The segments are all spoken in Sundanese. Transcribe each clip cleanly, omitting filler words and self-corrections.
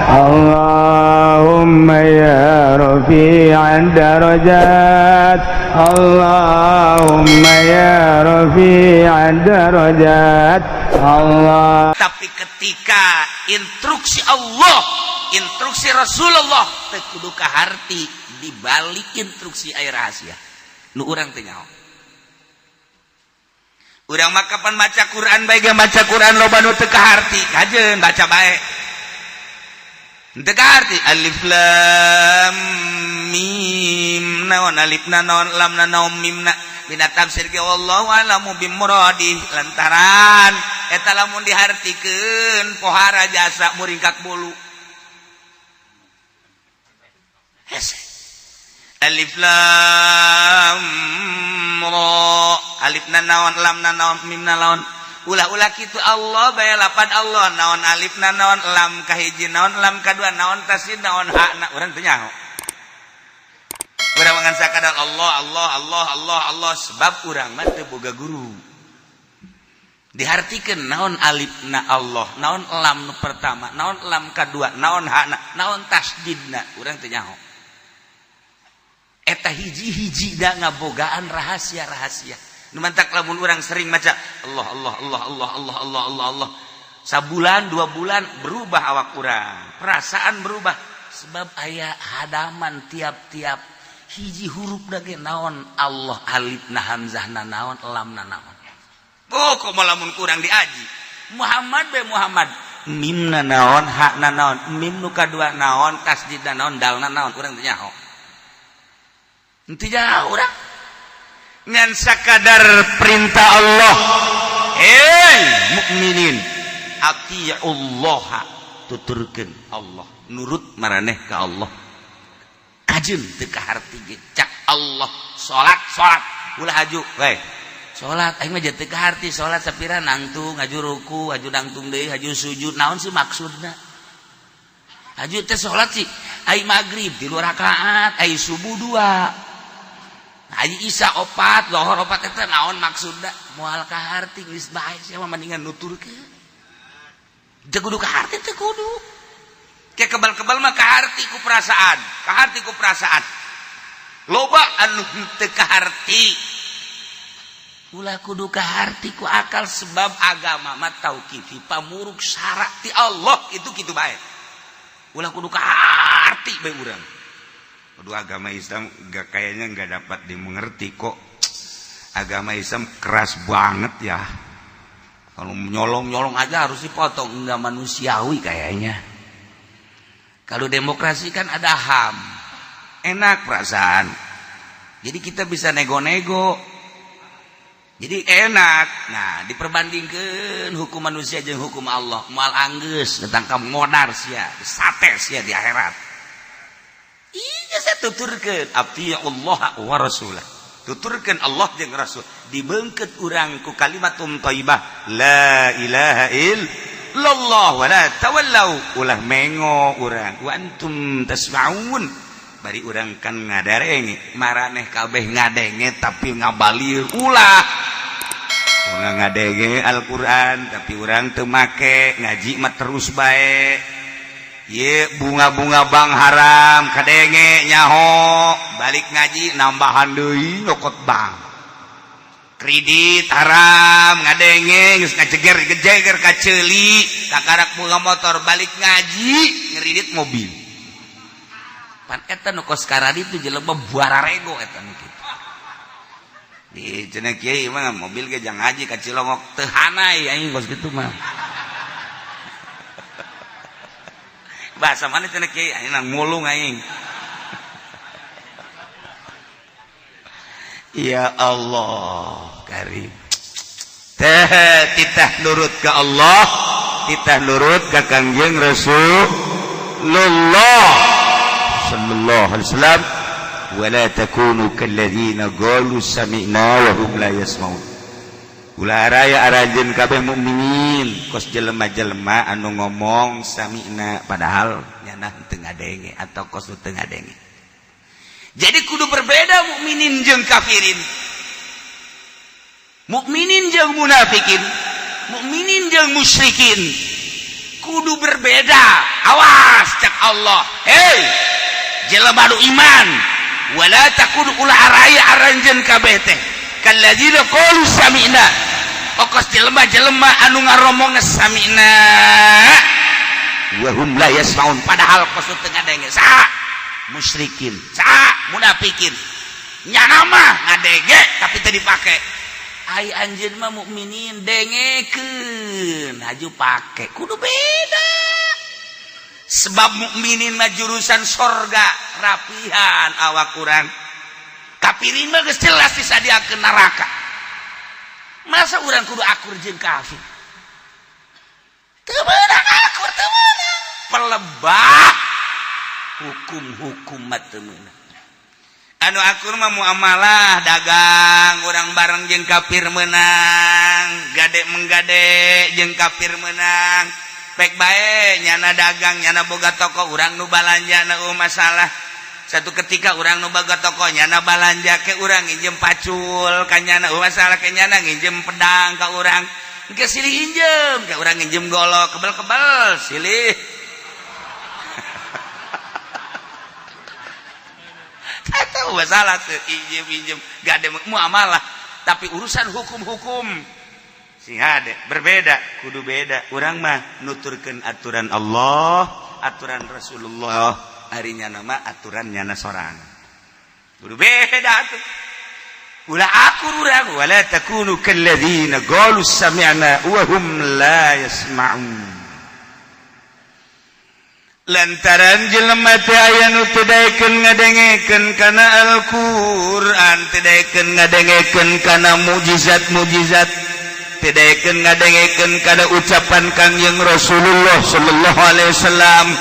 اللهم يا رفيع الدرجات، اللهم يا رفيع الدرجات، الله. Tapi ketika instruksi Allah, instruksi Rasulullah teu kudu kaharti, dibalik instruksi aya rahasia nu urang teu nyaho. Urang mah kapan maca Quran bae ge, maca Quran loba nu teu kaharti. Kajeun baca bae teu kaharti. Alif lam mim naon, alifna naon, lamna naon, mimna. Dina tafsir ge wallahu a'lamu bimuradi, lantaran eta lamun dihartikeun pohara jasa muringkak bulu. Hese. Alif lam ra, alifna naon, lamna naon, mimna naon. Ulah-ulah kitu. Allah bae lapan Allah naon, alifna naon, lam kahiji naon, lam kadua naon, tasdid naon, hakna urang teu nyaho. Urang mangan sakadar Allah, Allah, Allah, Allah, Allah, sebab urang mah teu boga guru. Dihartikeun naon alifna Allah, naon lam nu pertama, naon lam kadua, naon hakna, naon tasdidna, urang teu nyaho. Eta hiji-hiji da ngabogaan rahasia-rahasia. Nu mantak lamun urang sering maca Allah, Allah, Allah, Allah, Allah, Allah, Allah, Allah, sabulan 2 bulan berubah awak urang, perasaan berubah, sebab aya hadaman tiap-tiap hiji huruf dage naon Allah, alif na, hamzah na naon, lam na naon. Oh, kok lamun kurang diaji Muhammad be Muhammad, mim na naon, ha na naon, mim nu kadua naon, tasdid na naon, dal na naon, urang teu nyaho. Henteu jauh urang ngan sakadar perintah Allah. Hey mukminin, atiullaha, tuturkeun Allah, nurut maraneh ka Allah. Kajeun teu kaharti ge, cak Allah salat, salat ulah haju we salat. Aing mah teu kaharti salat sapira nangtung, haju ruku, haju nangtung deui, haju sujud, naon sih maksudna? Haju teh salat sih, ai magrib 3 rakaat, ai subuh 2, ai isya 4, lohor 4, eta naon maksudna? Moal kaharti, geus bae sia mah mendingan nuturkeun. Teu kudu kaharti, teu kudu. Kayak kebal-kebal mah kaharti ku perasaan, kaharti ku perasaan. Loba anu teu kaharti. Ulah kudu kaharti ku akal, sebab agama mah tauqifi, pamuruk syarat ti Allah itu kitu bae. Ulah kudu kaharti bae urang. Aduh, agama Islam gak, kayaknya nggak dapat dimengerti kok. Agama Islam keras banget ya. Kalau nyolong-nyolong aja harus dipotong, nggak manusiawi kayaknya. Kalau demokrasi kan ada HAM, enak perasaan. Jadi kita bisa nego-nego. Jadi enak. Nah, diperbandingkan hukum manusia jeung hukum Allah, moal anggeus ditangkap modar sia, disate sia di akhirat. Iya, saya tuturkeun Allah wa rasulah. Tuturkeun Allah jeung Rasul. Dibengket urang ku kalimatun thayyibah, la ilaha illallah. Wala tawallau, ulah mengo urang, wa antum tasma'un, bari urang kan ngadarenge, maraneh kabeh ngadenge tapi ngabalir. Ulah urang ngadenge Al-Qur'an tapi urang teu make, ngaji mah terus bae. Ye bunga-bunga bank haram kadenge nyaho, balik ngaji nambahan deui nyokot bank. Kredit haram ngadenge, geus ngajeger gejeger ka ceuli, kakarak bunga motor, balik ngaji ngeridit mobil. Pan eta nu kos karadi itu jelema buararego eta nu kitu. Di cenah kiai mah mobil ge jang ngaji ka Cilongok, teu hanai aing kos kitu mah. Bahasa mana cenah kiai, aing nang mulung aing. Ya Allah karim. Teh titah nurut ke Allah, titah nurut ke Kangjeng Rasulullah sallallahu alaihi wasallam. Wala takunu kalladzina qalu sami'na wa hum la yasma'un. Ulah raya aranjeun kabeh mukminin kos jelema-jelema anu ngomong sami'na padahal nyana teu ngadenge atau kos teu ngadenge. Jadi kudu berbeda mukminin jeung kafirin, mukminin jeung munafikin, mukminin jeung musyrikin, kudu berbeda. Awas. Allah. Hei jelema nu iman, wala takunu ulah araya aranjeun kabeh teh kalladzina qalu sami'na, okos jelema-jelema anu ngaromongna sami'na wa hum la yasma'un, padahal kos teu ngadenge. Saha musyrikin, saha munafikin, nyana mah ngadenge tapi teu dipake. Ai anjeun mah mukminin, dengekeun haju pake, kudu beda. Sebab mukminin mah jurusan sorga, rapihan awak kurang. Kafirin mah geus jelas disadiakeun neraka. Masa urang kudu akur jeung kafir? Teu meunang akur, teu meunang. Pelebah hukum-hukum mah teu meunang. Anu akur mah muamalah dagang urang bareng jeung kafir menang, gade menggade jeung kafir menang. Pek bae nyana dagang, nyana boga toko, urang nu balanja na masalah. Satu ketika urang nu boga toko, nyana balanja ke urang, nginjem pacul ka nyana masalah, ke nyana nginjem pedang ka urang. Engke silih injem ke urang, nginjem golok kebel-kebel silih. Tahu masalah tuh injem-injem gak ada muamalah, tapi urusan hukum-hukum sing hade berbeda, kudu beda. Urang mah nuturkeun aturan Allah, aturan Rasulullah, ari nyana mah aturan nyana sorangan, kudu beda tuh. Ulah akur urang, wala takunu kalladzina qalu sami'na wa hum la yasma'un. Lantaran jelema teh aya nu teu daekeun ngadengekeun kana Al-Qur'an, teu daekeun ngadengekeun kana mukjizat-mukjizat, teu daekeun ngadengekeun kana ucapan Kangjeng Rasulullah sallallahu alaihi wasallam.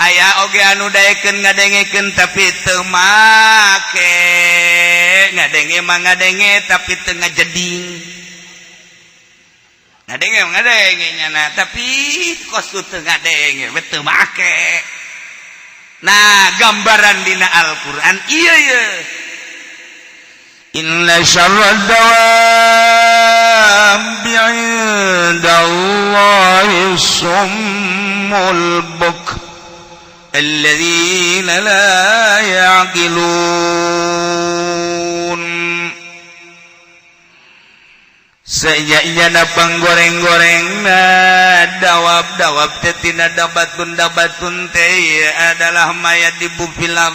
Aya oge anu daekeun ngadengekeun tapi teu make, ngadenge mah ngadenge tapi teu ngajeding. Ngadenge ngadenge nyana tapi kos teu ngadenge we teu make. Nah, gambaran dina Al-Qur'an ieu ye. Inna syarrad dawabi 'indallahi summul buk alladzina la ya'qilun. Sejanya panggoreng-goreng dawab-dawab tetina dabatun dabatun teh adalah mayat di bufilam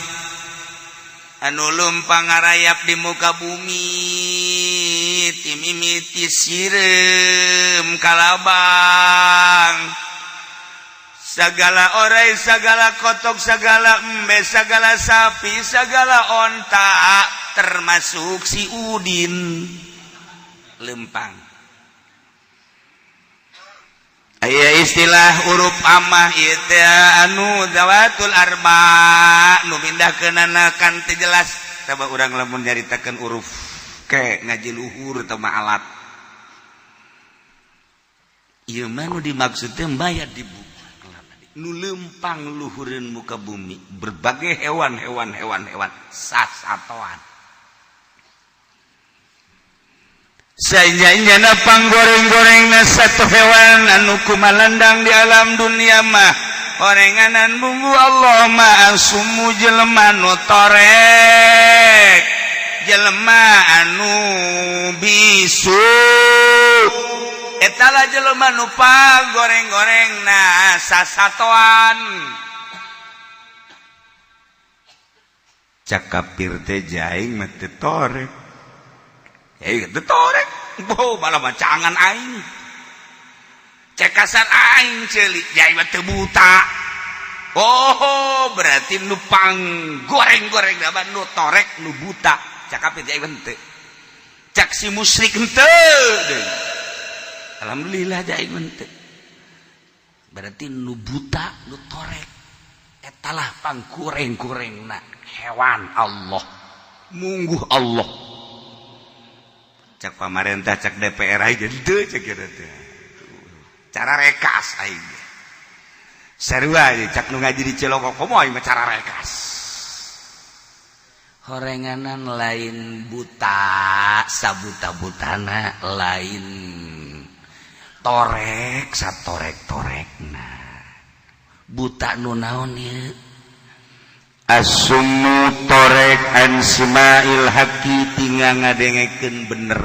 anu lumpang ngarayap di muka bumi, timimiti sireum kalabang, segala orai, segala kotok, segala embe, segala sapi, segala onta, termasuk si Udin lempang. Aya istilah huruf amah ieu teh anu zawatul arba nu mindahkeunana kan teu jelas. Coba urang lamun nyaritakeun huruf ke ngaji luhur teu mah alat. Ieu mah nu dimaksud teh mayat di bumi nu lempang luhureun muka bumi, berbagai hewan-hewan hewan-hewan sasatoan. Sejanya panggoreng-goreng satu hewan anu kumalandang di alam dunia mah orenganan bumbu Allah mah sumu jelema nu torek, jelema anu bisu, etala jelema nu panggoreng-goreng na sasatoan. Cak kafir teh jaing mah teu torek. Teu torek. Boh, malah macangan aing. Cek kasar aing ceuli, jaing mah teu buta. Oh, berarti nu pang goreng-goreng mah nu torek, nu buta. Cak kafir jaing mah teu. Cak si musyrik henteu deui. Alhamdulillah jaing mah teu. Berarti nu buta, nu torek. Etalah pang goreng-gorengna hewan Allah. Mungguh Allah. Cak pamarentah, cak DPR aing henteu cek kieu teh. Cara rekas aing. Sarua cak nu ngaji di Cilongok komo aing mah cara rekas. Horenganan lain buta sabuta-butana, lain torek satorek-torekna. Buta nu naon ieu? Asummu torek an sima'il haqqi, tinggal ngadengekeun bener.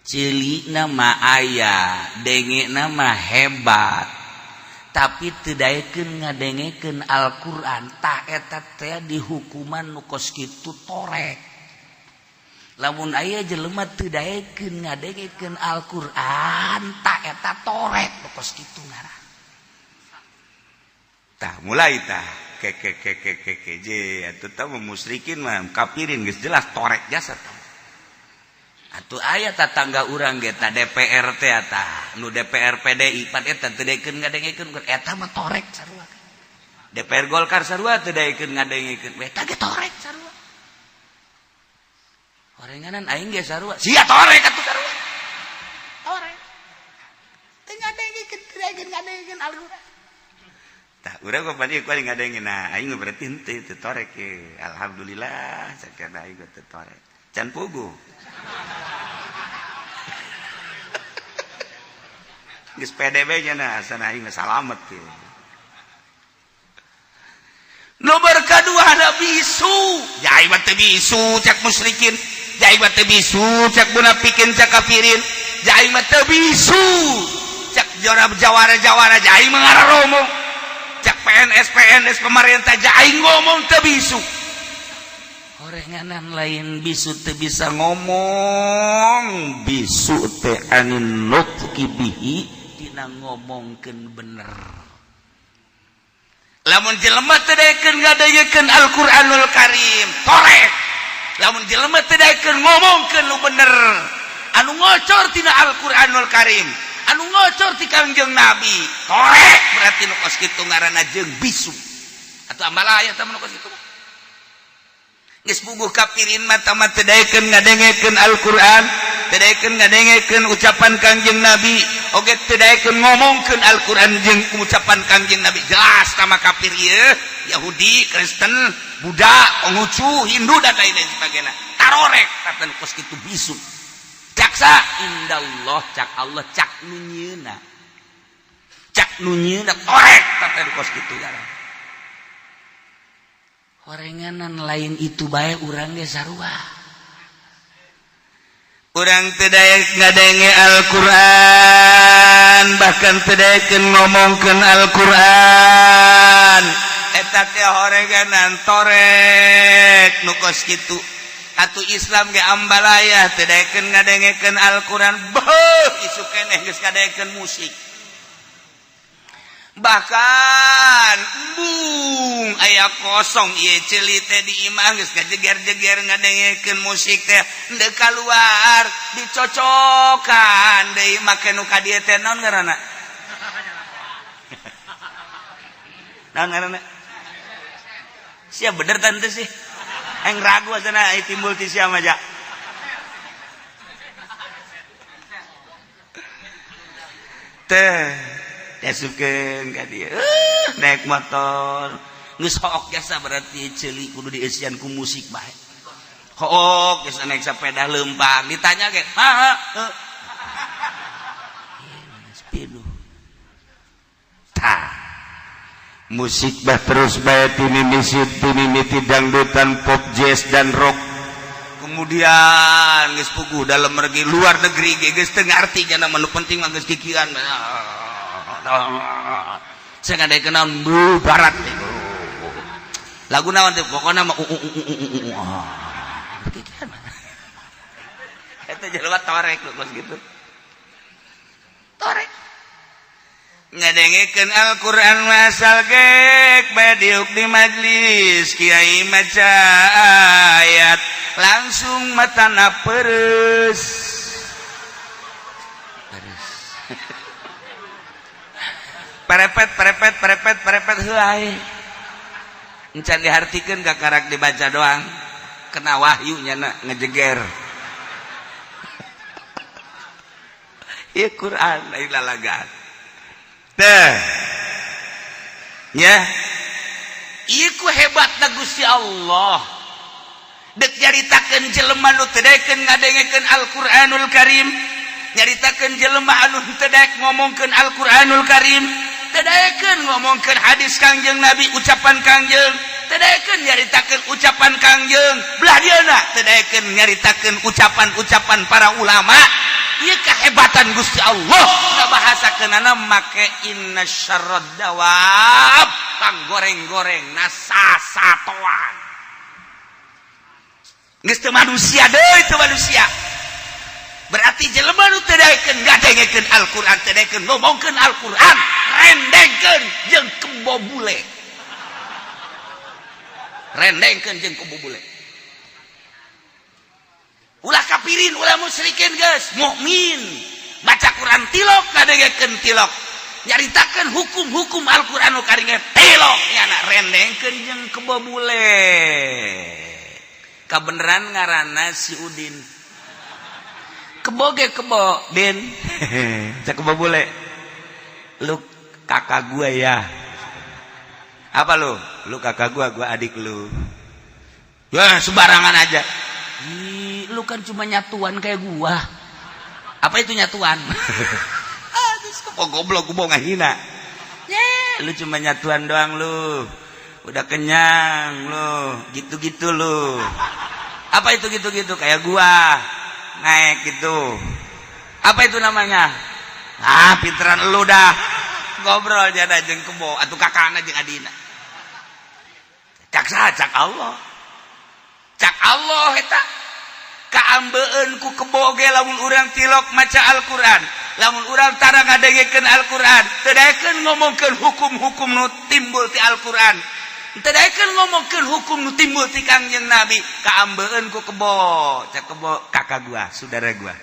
Ceuli nama aya, denge nama hebat, tapi teu daekeun ngadengekeun Al-Qur'an. Tah, eta teh dihukuman nu kos kitu, torek. Lamun aya jelema teu daekeun ngadengekeun Al-Qur'an, tah eta torek nu kos kitu ngaran. Tah, mulai tah ke ke ke ke ke ke je atuh tah, musyrikin mah, kafirin geus jelas torek jasa tah. Atuh aya tatangga urang ge ta, DPR teh, tah nu DPR PDI pan eta teu daekeun ngadengekeun, eta mah torek sarua. DPR Golkar sarua teu daekeun ngadengekeun, eta ge torek sarua. Horenganan aing ge sarua sia torek atuh, sarua torek, teu ngadengekeun, teu daekeun ngadengekeun Al-Qur'an. Tah, urang kok padi kuari ngadengin, nah aing berarti henteu teu torek ye. Alhamdulillah, sakana aing teu torek. Can puguh. Geus PDB nya, nah asana aing mah salamet ye. Nomor kedua ada bisu. Ya aing mah teu bisu cak musyrikin. Ya aing mah teu bisu cak munafikin, cak kafirin. Ya aing mah teu bisu cak jora jawara-jawara, ja aing mah ngararomo. Cak PNS PNS pemerintah, ja aing ngomong teu bisu. Horenganan lain bisu teu bisa ngomong, bisu teh anin nutqi bihi, tina ngomongkeun bener. Lamun jelema teu daekeun ngadengekeun Al-Qur'anul Karim, torek. Lamun jelema teu daekeun ngomongkeun nu bener, anu ngocor tina Al-Qur'anul Karim, anu ngocor ti Kangjeng Nabi, torek. Berarti nu kos kitu ngaranna jeung bisu atau ambalaya tah nu kos kitu. Geus puguh kafirin mah mah teu daekeun ngadengekeun Al-Qur'an, teu daekeun ngadengekeun ucapan Kangjeng Nabi, oge teu daekeun ngomongkeun Al-Qur'an jeung ucapan Kangjeng Nabi. Jelas sama kafir ieu, Yahudi, Kristen, Buddha, Konghucu, Hindu, dan lain-lain sebagainya, tarorek tatan kos kitu, bisu. Caksa indallah, cak Allah, cak nu nyieuna, cak nu nyieuna torek tatan kos kitu ngaran. Horenganan lain itu bae, urang ge sarua. Urang teu daek ngadenge Al-Qur'an, bahkan teu daekeun ngomongkeun Al-Qur'an, eta teh horenganan torek nu kos kitu. Atuh Islam ge ambalaya, teu daekeun ngadengekeun Al-Qur'an, beuh, isuk keneh geus ngadengekeun musik. Bahkan embung aya kosong ieu ceuli teh di imah, geus ngajeger-jeger ngadengekeun musik teh, henteu kaluar, dicocokan deui make nu ka dieu teh. Naon ngaranna, naon ngaranna? Sia bener tante sih, aing ragu asana ai timbul ti sia mah ja. Teh diasupkeun ka dieu, naik motor geus hook jasa, berarti ceuli kudu dieusian ku musik bae. Hook geus naik sepeda leumpang, ditanya ge ha ha. Piduh tah musik bah terus bae, tinimisi tinimiti dangdutan, pop, jazz, dan rock. Kemudian geus puguh dalam negeri, luar negeri ge geus teu ngarti nya, nu penting mah geus kikian. Saya nggak kenal bu barat lagu naon teh, pokoknya mah kikian eta jelema torek lu kos gitu, torek. Ngadengekeun Al-Qur'an masal gek bae, diuk di majlis, kiai maca ayat, langsung matana peres peres, perepet perepet perepet perepet, heuay encan dihartikeun, kakarak dibaca doang, kena wahyu nya ngejeger. Ieu Quran lain lalagaan teh ya. Ieu hebatna Gusti Allah, dek nyaritakeun jelema nu teu daekeun ngadengekeun Al-Qur'anul Karim, nyaritakeun jelema anu teu daek ngomongkeun Al-Qur'anul Karim, Teu daekeun ngomongkeun hadis Kangjeng Nabi, ucapan Kangjeng. Teu daekeun nyaritakeun ucapan Kangjeng. Belah dieuna teu daekeun nyaritakeun ucapan-ucapan para ulama. Ieu kehebatan Gusti Allah ngabahasakeunana make inna syarrad dawab, pang goreng-goreng nasasatoan. Geus teu manusia deui, teu manusia. Berarti jelema nu teu daekeun ngadengekeun Al-Qur'an, teu daekeun ngomongkeun Al-Qur'an, rendengkeun jeung kebo bule. Rendengkeun jeung kebo bule. Ulah kafirin, ulah musyrikin geus, mukmin. Baca Quran tilok, ngadengekeun tilok. Nyaritakeun hukum-hukum Al-Qur'an nu karinge tilok, nyana rendengkeun jeung kebo bule. Kabeneran ngaranna si Udin. Kebo ge kebo, Din. Cak kebo bule. Lu kakak gua ya. Apa lu? Lu kakak gua, gua adik lu. Ya sembarangan aja. Ih, lu kan cuma nyatuan kayak gua. Apa itu nyatuan? Ah, terus kebo goblok, gua mau ngahina. Ya, lu cuma nyatuan doang lu. Udah kenyang lu, gitu-gitu lu. Apa itu gitu-gitu kayak gua? Naik gitu. Apa itu namanya? Ah, pinteran lu dah. Ngobrol jada jeung kebo atuh kakakna jeung adina. Cak saha? Cak Allah. Cak Allah eta. Kaambeun ku kebo ge lamun urang tilok maca Al-Qur'an. Lamun urang tara ngadengekeun Al-Qur'an, teu daekeun ngomongkeun hukum-hukum nu timbul ti Al-Qur'an. Teu daekeun ngomongkeun hukum nu timbul ti Kangjeng Nabi, kaambeun ku kebo. Cak kebo kakak gua, saudara gua.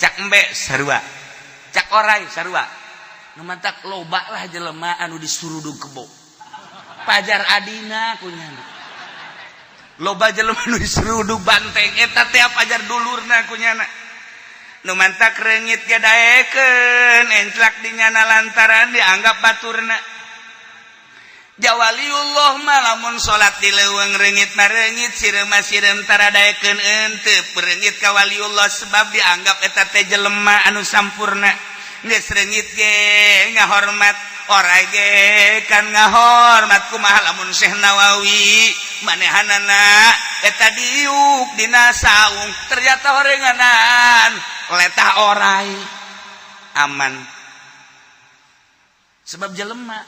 Cak embe sarua. Cak orai sarua. Nu mantak loba lah jelema anu disurudug kebo. Pajar adina kunyana. Loba jelema anu disurudug banteng eta teh pajar dulurna kunyana. Nu mantak reungit ge daekeun enclak di nyana lantaran dianggap baturna. Jawaliullah mah lamun salat di leuweung reungit mah reungit, sireum mah sireum, tara daekeun henteu reungit ka waliullah sebab dianggap eta teh jelema anu sampurna. Geus reungit ge ngahormat, orai ge kan ngahormat. Kumaha lamun Syekh Nawawi manehanana eta diuk dina saung, ternyata horenganan letah orai aman sebab jelema.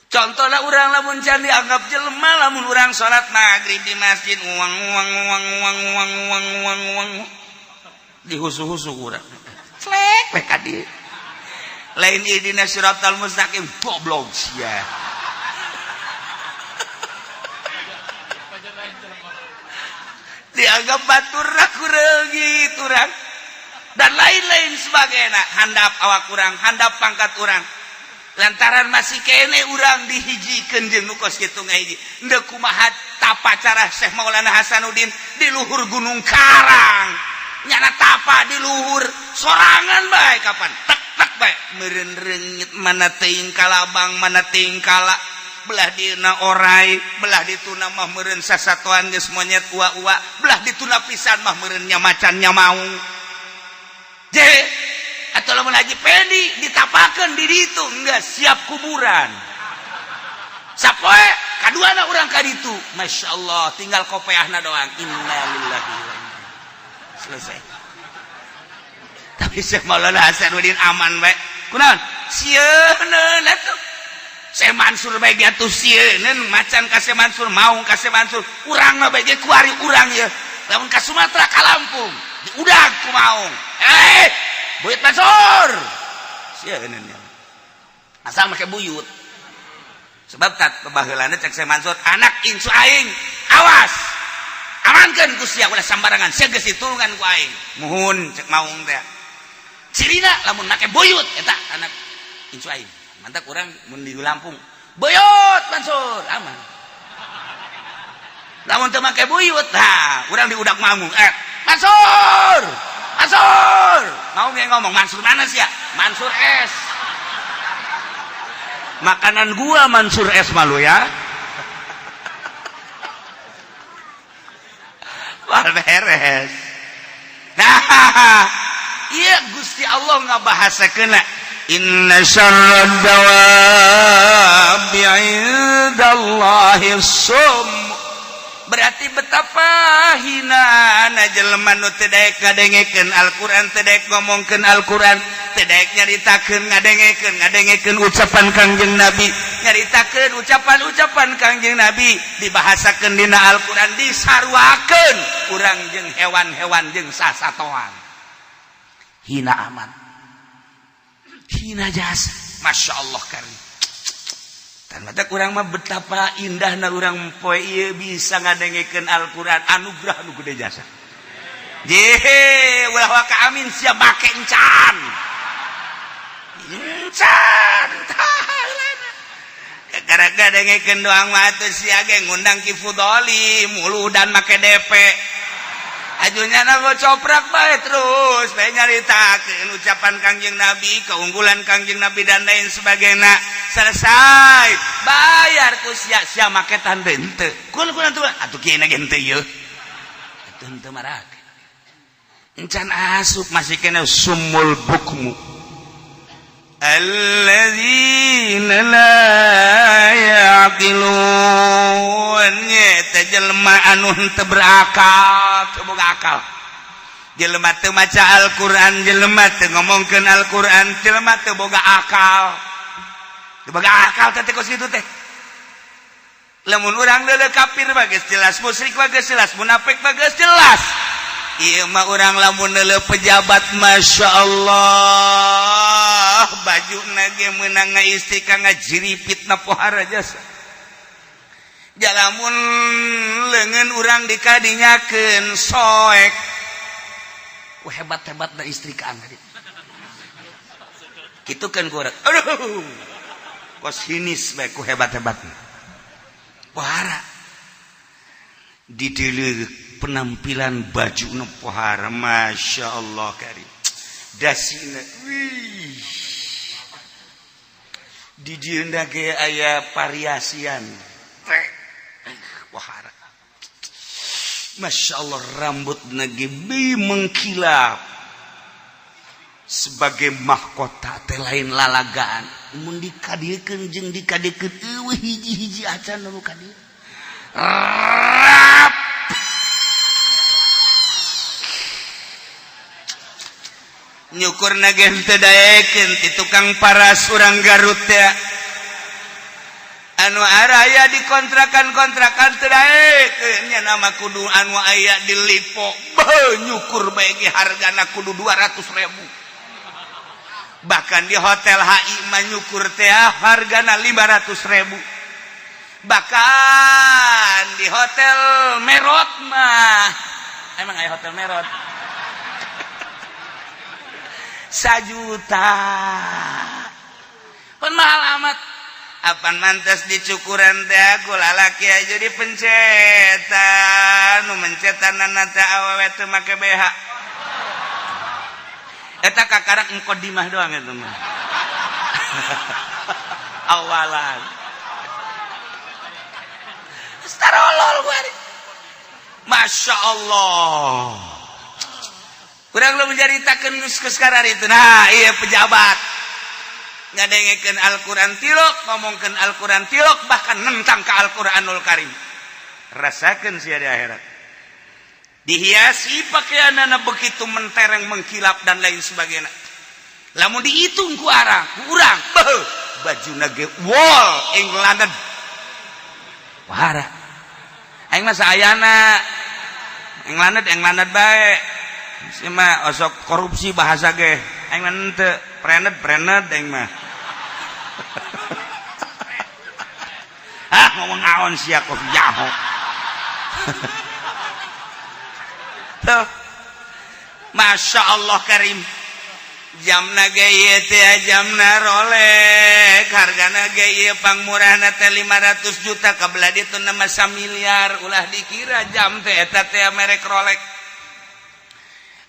Contohnya urang lamun can dianggap jelema, lamun urang salat maghrib di masjid, uang uang uang uang uang uang uang uang dihusu-husu urang flek we ka dieu, lain ihdina siratal mustaqim, goblok sia. Dianggap batur ku reungit urang dan lain-lain sebagainya, handap awak urang, handap pangkat urang, lantaran masih kene urang dihijikeun jeung nu kos kitu ngahiji. Endeu kumaha tapa cara Syekh Maulana Hasanuddin di luhur Gunung Karang, nyana tapa di luhur sorangan bae, kapan tek tek bae meureun reungit mana teuing kalabang, mana teuing kala, belah dina orai, belah dituna mah meureun sasatoan geus monyet ua-ua, belah dituna pisan mah meureun nya macan nya maung je. Atau lamun Haji Pendi ditapakeun di ditu enggak siap kuburan sapoe kaduana urang ka ditu, Masya Allah, tinggal kopeahna doang, innalillahi wa inna, selesai. Tapi Syekh Maulana Hasanuddin aman bae, kunaon sieun atuh Syekh Mansur bae ge atuh sieun macan ka Syekh Mansur, maung ka Syekh Mansur, urang mah bae ge kuari urang ye lamun ka Sumatera ka Lampung diudag ku maung, eh buyut Mansur sieun asal make buyut. Sebab tat baheulana cek Syekh Mansur, anak incu aing awas amankeun ku sia, ulah sambarangan, sia geus ditulungan ku aing. Muhun cek maung teh, cirina lamun make buyut eta anak incu aing. Mantap urang mun di Lampung buyut Mansur aman, lamun teu make buyut nah urang diudak maung, eh Mansur Mansur, mau nggak ngomong Mansur mana sih ya? Mansur S makanan gua, Mansur S malu ya. Wah beres. Nah iya Gusti Allah ngabahasakeun Inna syarrad dawabi indallahi sum. Berarti betapa hina na jelema nu teu daek ngadengekeun Al-Qur'an, teu daek ngomongkeun Al-Qur'an, teu daek nyaritakeun, ngadengekeun ngadengekeun ucapan Kangjeng Nabi, nyaritakeun ucapan-ucapan Kangjeng Nabi dibahasakeun dina Al-Qur'an, disaruakeun urang jeung hewan-hewan jeung sasatoan. Hina amat, hina jasa. Masya Allah karim. Dan mata kurang mah betapa indahna urang poe ieu bisa ngadengekeun Al-Qur'an, anugerah nu gede jasa. Jehe, ulah waka amin sia, make encan. Encan. Gara dengekeun doang mah atuh sia ge ngundang Ki Fudoli mulu dan make DP. Ajunya na coprak bae terus bae nyaritakeun ucapan Kangjeng Nabi, keunggulan Kangjeng Nabi, dan lain sebagainya. Selesai, bayar ku sia, sia make tanda henteu. Kul kul atuh atuh kieu ge henteu ieu. Atuh henteu marak. Encan asup, masih kena summul bukmu. Alladzina la ya'qilun, nyeta jelema anu henteu berakal, teu boga akal. Jelema teu maca Al-Qur'an, jelema teu ngomongkeun Al-Qur'an, jelema teu boga akal. Teu boga akal teh kos kitu teh. Lamun urang leuleuk kafir mah geus jelas, musyrik mah geus jelas, munafik mah geus jelas. Ieu mah urang lamun neuleuh pejabat, Masya Allah, baju ge meunang ngaistri ka ngajiripit na pohara jasa. Jalamun leungeun urang dikadinyakeun soek. Wah, hebat-hebat da istri ka tadi. Kitu kan ku urang. Aduh. Kos hinis bae ku hebat-hebat. Pohara. Dideuleu penampilan baju nu pohara, Masya Allah karim. Dasina wih. Di dieu ge aya variasian. Teh. Pohara. Masya Allah, rambut ge mengkilap sebagai mahkota teh, lain lalagaan. Mun dikadiekeun jeung dikadiekeun, eueuh hiji-hiji acan nu kadieu. Rap. Nyukur ge henteu daekeun ti tukang paras urang Garut teh anu araya di kontrakan-kontrakan, teu daekeun nya nama kudu anu aya di Lippo. Beuh, nyukur bae ge hargana kudu 200.000. Bahkan di hotel HI mah nyukur teh hargana 500.000. Bahkan di hotel Merot mah, emang aya hotel Merot, sajuta. Pun mahal amat. Apan mantas dicukuran teh aku lalaki aja dipencetan, nu mencetan teh awewe teu make BH. Eta kakarak muqaddimah doang eta mah, awalan. Starolol gua. Masya Allah. Kurang lu menceritakan geus sekarang itu. Nah, iya, pejabat ngadengekeun Al-Qur'an tilok, ngomongkeun Al-Qur'an tilok, bahkan nentang ke Al-Qur'anul Karim. Rasakeun sia di akhirat. Dihiasi pakaianana begitu mentereng, mengkilap, dan lain sebagainya. Lamun dihitung ku arang, ku urang, beuh, bajuna ge wol England. Wahara. Aing mah saayana England, England bae. Si mah osok korupsi bahasa ge. Aing mah henteu, prenet prenet aing mah. Ah, ngomong naon sia, kok jaho. Tuh. Masya Allah karim. Jamna ge ieu teh jamna Rolex, hargana ge ieu pangmurahna teh 500 juta, kabelah ditu nama miliar. Ulah dikira jam teh eta teh merek Rolex.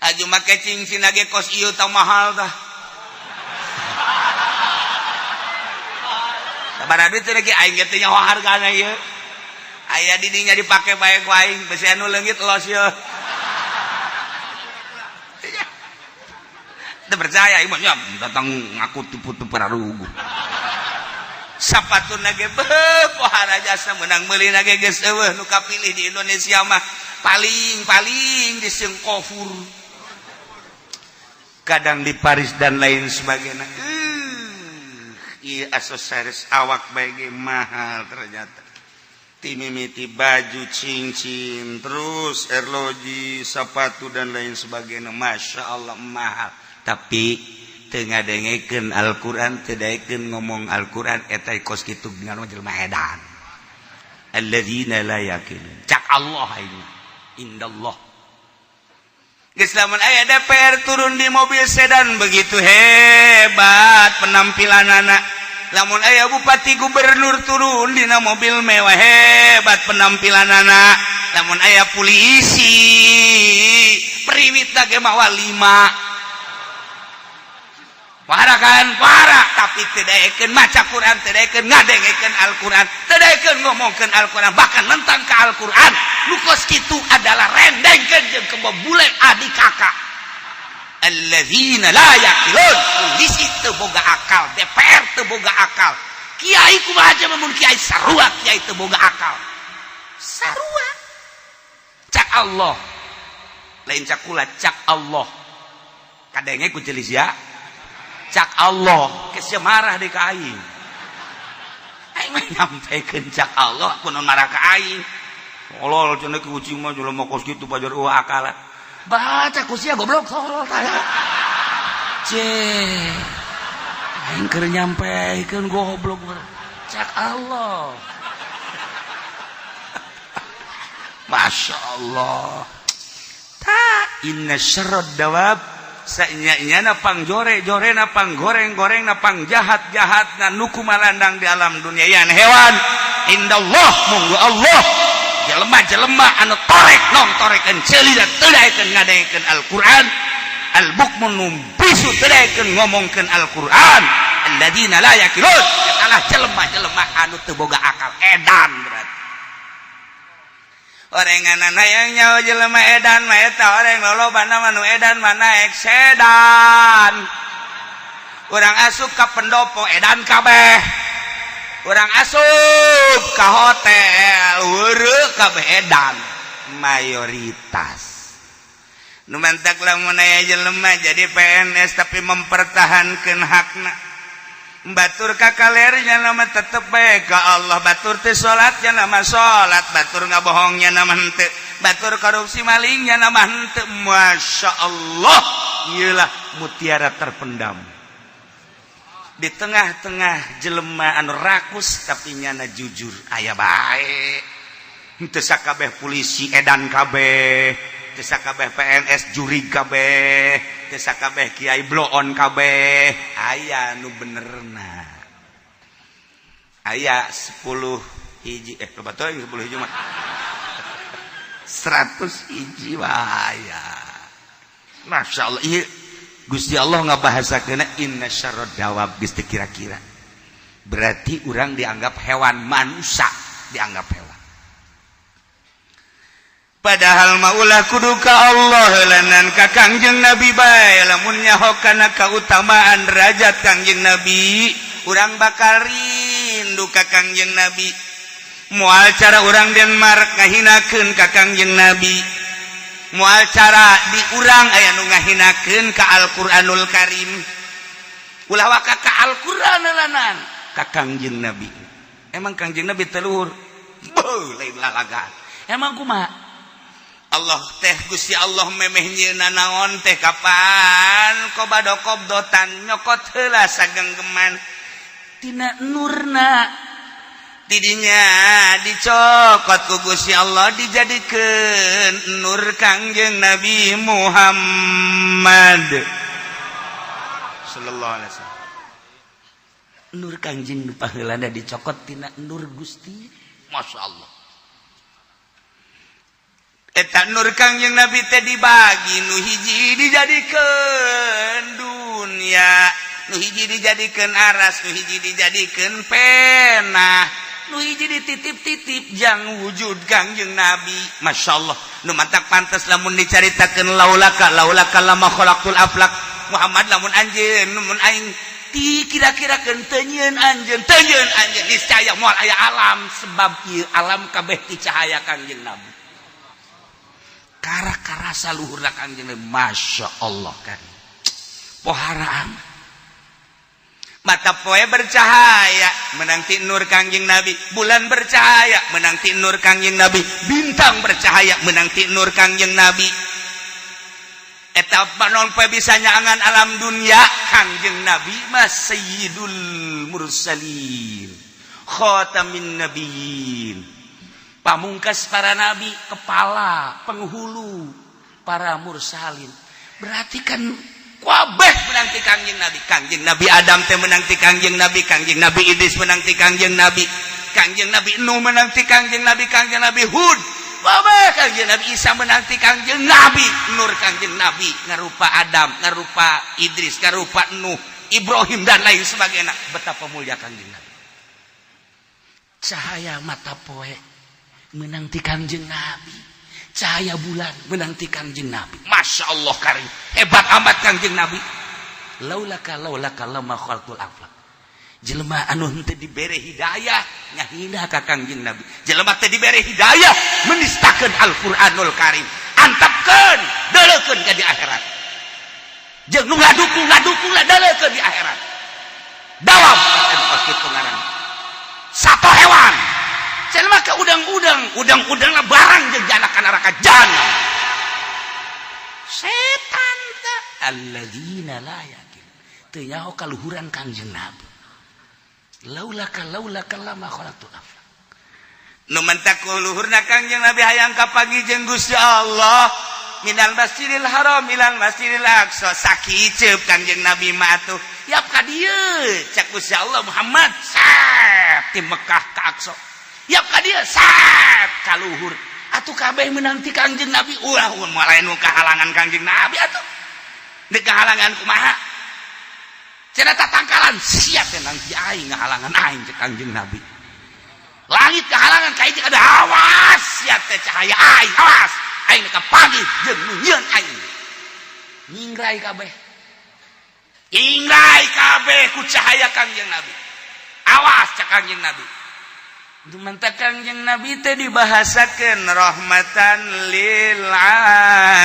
Aju make cincin ge kos ieu tah, mahal tah. Sabaraha duit teh ge, aing ge teu nyaho hargana ieu. Aya di dinya dipake bae ku aing, besi anu leungit los ieu. Teu percaya ieu nya, datang ngaku tipu teu pararugu. Sapatuna ge beuh pohara jasa, menang meuli ge geus eueuh. Nu kapilih di Indonesia mah paling-paling di Singapura, kadang di Paris dan lain sebagainya. Iya, aksesoris awak bae mahal ternyata, timimiti baju, cincin, terus erloji, sepatu, dan lain sebagainya. Masya Allah, mahal, tapi teu ngadengekeun Al-Qur'an, teu daekeun ngomong Al-Qur'an. Eta kos kitu dengan jelema edan, alladzina la yaqilun, cak Allah ini indallah. Geus, lamun aya DPR turun di mobil sedan, begitu hebat penampilan anak. Lamun aya bupati, gubernur turun dina mobil mewah, hebat penampilan anak. Lamun aya polisi priwit ge mawa lima. Para kan para, tapi teu daekeun maca Quran, teu daekeun ngadengekeun Al-Quran, teu daekeun ngomongkeun Al-Quran, bahkan nentang ke Al-Quran. Nu kos kitu adalah rendengkeun jeung kebule adik kakak, alladzina la yaqilun. Polisi teu boga akal, DPR teu boga akal, kiai kumaha aja, mun kiai sarua, kiai teu boga akal sarua. Cak Allah, lain cak kula, cak Allah. Kadenge ku celis ya, cak Allah. Kesya marah di ka aing, aing mah nyampaikan cak Allah, kunaon marah ka aing? Tolol cenah, ki ucing mah jelema kos kitu pajar eueuh akal. Baca ku sia, goblok, tolol tah. Ceh, aing keur nyampaikan, goblok. Cak Allah. Masya Allah. Ta inna syarrad dawab, sanya pang jore jore, na pang goreng goreng, na pang jahat jahat, na nuku malandang di alam dunia yan hewan, indallah, munggu Allah, jelema jelema anu torek nong torekeun ceuli dan teu daekeun ngadengekeun Al-Qur'an, al bukmun nu bisu, teu daekeun ngomongkeun Al-Qur'an. Alladzina la yaqilun, adalah jelema-jelema anu teu boga akal, edan. Berarti orengan hayang nyawa jelema edan mah eta oreng lolobana mah nu edan mah naek sedan. Urang asup ka pendopo, edan kabeh. Urang asup ka hotel, weureuh kabeh, edan mayoritas. Nu mantak lamun aya jelema jadi PNS tapi mempertahankan hakna, batur kakalernya nama tetep bae ka Allah, batur teh salatnya nama salat, batur ngabohongnya nama henteu, batur korupsi malingnya nama henteu. Masya Allah, iyalah mutiara terpendam di tengah-tengah jelema anu rakus tapi nyana jujur aya bae. Henteu sakabeh polisi edan kabeh, teu sakabeh PNS jurig kabeh, teu sakabeh kiai bloon kabeh. Aya nu benerna, aya 10 hiji, eh, loba teuing 10 hiji mah, 100 hiji aya. Masya Allah, ieu Gusti Allah ngabahasakeun inna syarrad dawab, geus teu kira-kira. Berarti urang dianggap hewan, manusia dianggap hewan. Padahal maulah kudu ka Allah lanan ka Kangjeng Nabi bae. Lamun nyaho kana kautamaan derajat Kangjeng Nabi, urang bakal rindu ka Kangjeng Nabi. Moal cara urang Denmark ngahinakeun ka Kangjeng Nabi, moal cara di urang aya nu ngahinakeun ka Al-Qur'anul Karim. Ulah waka ka Al-Qur'an lanan ka Kangjeng Nabi. Emang Kangjeng Nabi teu luhur? Beuh, lain lalagan. Emang kumaha Allah teh? Gusti Allah memeh nyieunna naon teh kapan qobado qobdotan, nyokot heula sagenggeman tina nurna. Tidinya dicokot ku Gusti Allah, dijadikeun nur Kangjeng Nabi Muhammad sallallahu alaihi wasallam. Nur Kangjeng nu paheulana dicokot tina nur Gusti. Masya Allah. Eta nur Kangjeng Nabi teh dibagi, nu hiji dijadikeun dunia, nu hiji dijadikeun aras, nu hiji dijadikeun pena, nu hiji dititip-titip jang wujud Kangjeng Nabi. Masya Allah. Nu mantak pantes lamun dicaritakeun laulaka laulaka lama khalaqtul aflak. Muhammad, lamun anjeun, mun aing ti kira-kira teu nyieun anjeun, teu nyieun anjeun, niscaya moal aya alam, sebab ieu alam kabeh ti cahaya Kangjeng Nabi. Kara karasa luhurna Kangjeng Nabi, Masya Allah kan. Pohara amat. Mata poe bercahaya menang ti nur Kangjeng Nabi, bulan bercahaya menang ti nur Kangjeng Nabi, bintang bercahaya menang ti nur Kangjeng Nabi. Eta panon poe bisa nyaangan alam dunia. Kangjeng Nabi mah sayyidul mursalin, khatamin nabiyyin, pamungkas para nabi, kepala penghulu para mursalin. Berarti kan kabeh menang ti Kangjeng Nabi. Kangjeng Nabi Adam teh menang ti Kangjeng Nabi, Kangjeng Nabi Idris menang ti Kangjeng Nabi, Kangjeng Nabi Nuh menang ti Kangjeng Nabi, Kangjeng Nabi Hud kabeh, Kangjeng Nabi Isa menang ti Kangjeng Nabi. Nur Kangjeng Nabi ngarupa Adam, ngarupa Idris, ngarupa Nuh, Ibrahim, dan lain sebagainya. Betapa mulia Kangjeng Nabi. Cahaya mata poe menang ti Kangjeng Nabi, cahaya bulan menang ti Kangjeng Nabi. Masya Allah karim, hebat amat Kangjeng Nabi. Laulaka laulaka lama khalqul aflak. Jelema anu henteu dibere hidayah ngahina ka Kangjeng Nabi. Jelema teu dibere hidayah menistakeun Al-Qur'anul Karim, antapkeun, deuleukeun ka di akhirat. Jeung nu ngadukung ngadukung lah, deuleukeun di akhirat. Dawam anu kitu ngaran satu hewan. Jelema ke udang-udang, udang-udang lah barang jeung jana ka neraka jahanam. Setan teh alladzina la yaqil, teu nyaho kaluhuran Kangjeng Nabi. Laulaka laulaka lama khalaqtul aflak. Nu mentak luhurna Kangjeng Nabi, hayang kapanggih jeung Gusti Allah, minal Masjidil Haram ilal Masjidil Aqsa. Sakiceup Kangjeng Nabi mah atuh, yap ka dieu cak Gusti Allah. Muhammad sep ti Mekah ka Aqsa, yap ka dieu, sep ka luhur atuh. Kabeh menang ti Kangjeng Nabi. Ulah mulai nu kahalangan Kangjeng Nabi atuh. Deuk kahalangan kumaha cenah tatangkalan siap teh nanti aing ngahalangan aing cek Kangjeng Nabi. Langit kehalangan ka ada, awas siap teh cahaya aing, awas aing kapanggih jeung nu nyieun aing. Nyingrai kabeh, ingrai kabeh ku cahaya Kangjeng Nabi. Awas cak Kangjeng Nabi. Mantap, Kangjeng Nabi teh dibahasakeun rahmatan lil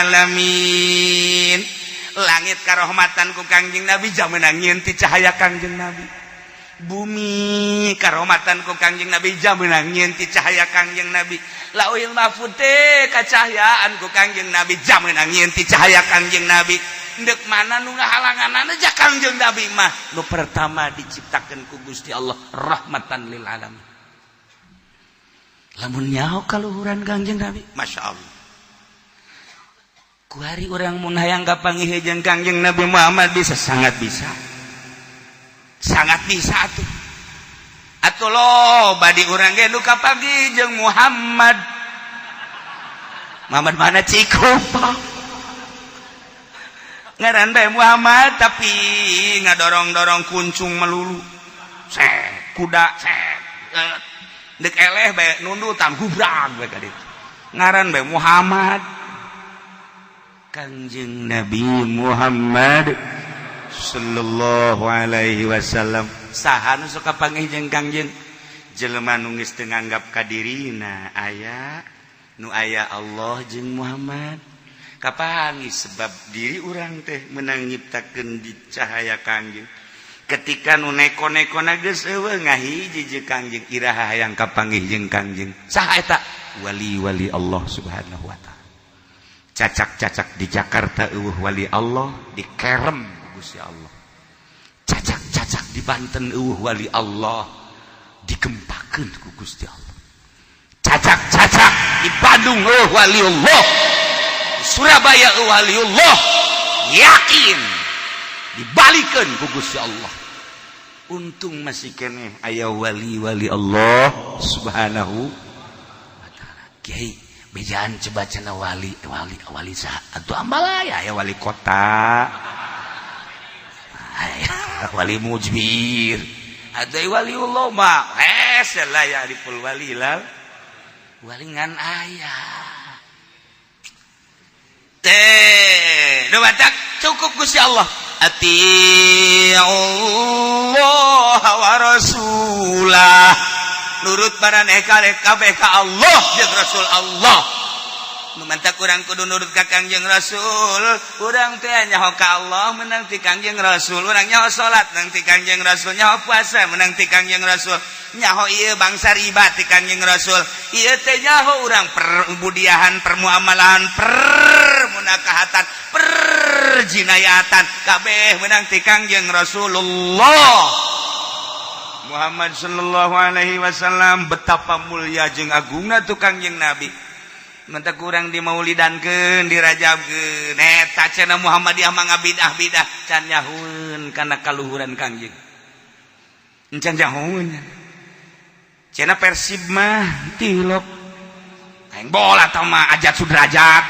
alamin. Langit karohmatan ku Kangjeng Nabi, jamenang nyieun ti cahaya Kangjeng Nabi. Bumi karohmatan ku Kangjeng Nabi, jamenang nyieun ti cahaya Kangjeng Nabi. Lauhil Mahfud teh kacahayaan ku Kangjeng Nabi, jamenang nyieun ti cahaya Kangjeng Nabi. Ndek mana nu ngahalangan aja? Kangjeng Nabi mah nu pertama diciptakeun ku Gusti Allah, rahmatan lil alamin. Lamun nyaho kaluhuran Kangjeng Nabi, Masya Allah. Kuari urang mun hayang kapanggih jeung Kangjeng Nabi Muhammad bisa, sangat bisa, sangat bisa atuh. Atuh loba di urang ge nu kapanggih jeung Muhammad. Muhammad mana? Cikupa ngaran bae Muhammad, tapi ngadorong-dorong kuncung melulu, set kuda, set dek eleh bae, nundutan gubrag bae ka ditu, ngaran bae Muhammad. Kangjeng Nabi Muhammad sallallahu alaihi wasallam, saha nu sok kapanggih jeung Kangjeng? Jelema nu geus teu nganggap ka dirina aya, nu aya Allah jeung Muhammad. Kapanggih, sebab diri urang teh menang nyiptakeun di cahaya Kangjeng. Ketika nu neko-neko geus eueuh, ngahiji jeung Kangjeng, iraha hayang kapanggih jeung Kangjeng? Saha eta? Wali-wali Allah Subhanahu wa Ta'ala. Cacak-cacak di Jakarta eueuh wali Allah, dikerem Gusti Allah. Cacak-cacak di Banten eueuh wali Allah, digempakeun ku Gusti Allah. Cacak-cacak di Bandung eueuh wali Allah, di Surabaya eueuh wali Allah, yakin dibalikeun ku Gusti Allah. Untung masih keneh aya wali-wali Allah Subhanahu wa Ta'ala. Kiai, bejaan coba cenah wali wali wali saha atuh? Ambalaya aya, wali kota aya, wali mujbir ada, wali Allah mah eh lah ya dipul wali lah, wali ngan aya teh. Nu batak cukup Gusti Allah. Atiullah wa rasulah, nurut maraneh kabeh ka Allah jeung Rasul Allah. Nu mantak urang kudu nurut ka Kangjeng Rasul. Urang teh nyaho ka Allah menang ti Kangjeng Rasul, urang nyaho salat menang ti Kangjeng Rasul, nyaho puasa menang ti Kangjeng Rasul, nyaho ieu bangsa riba ti Kangjeng Rasul. Ieu teh nyaho urang perbudiahan, permuamalahan, permunakahatan, perjinayatan, kabeh menang ti Kangjeng Rasulullah Muhammad sallallahu alaihi wasallam. Betapa mulia jeung agungna tuh Kangjeng Nabi. Mantak kurang dimaulidankeun, dirajabkeun, eta cenah Muhammadiyah mah ngabidah bidah. Can nyahueun kana kaluhuran Kangjeng, can nyahueun. Cenah Persib mah tilok aing bola tah mah Ajat Sudrajat.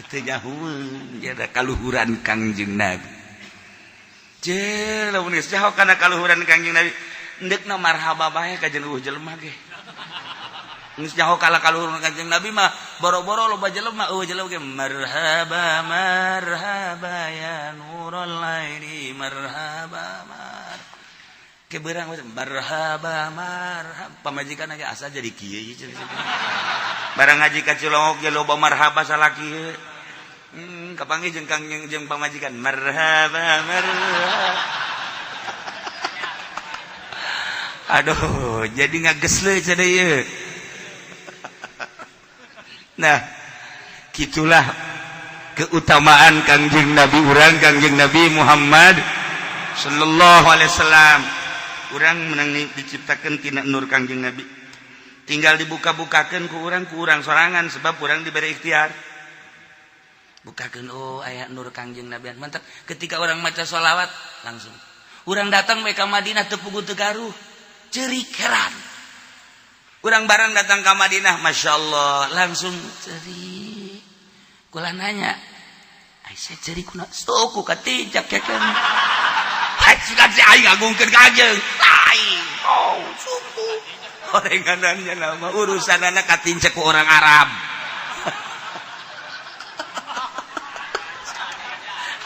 Teu nyahueun jadi kaluhuran Kangjeng Nabi. Je lamun geus nyaho kana kaluhuran Kangjeng Nabi, endekna marhaba bae ka jeung jelema ge. Geus nyaho kala kaluhuran Kangjeng Nabi mah, boro-boro loba jelema, eueuh jelema ge marhaba, marhaba ya nurul aini, marhaba mar ke beurang marhaba marhaba. Pamajikan ge asa jadi kieu ieu. Barang ngaji ka Cilongok ge loba marhaba salaki. Kapanggih jeung Kangjeng jeung pamajikan marhaba marhaba. Aduh, jadi ngagesle cenah ieu. Nah, gitulah keutamaan Kangjeng Nabi urang, Kangjeng Nabi Muhammad sallallahu alaihi wasallam. Urang menang diciptakan tina nur Kangjeng Nabi. Tinggal dibuka-bukakeun ku urang sorangan, sebab urang diberi ikhtiar. Bukakeun, oh aya nur Kangjeng Nabi. Mantap. Ketika orang maca sholawat langsung. Urang datang ka Madinah teu puguh teu garuh. Ceurik heran. Urang barang datang ke Madinah, Masya Allah, langsung ceri. Kula nanya, Aisyah ceri kuna suku katijak ya kan. Hai sudah si aing agungkeun ka anjeun. Lain. Oh, suku. Orenganannya nama urusan anak katincak ku orang Arab.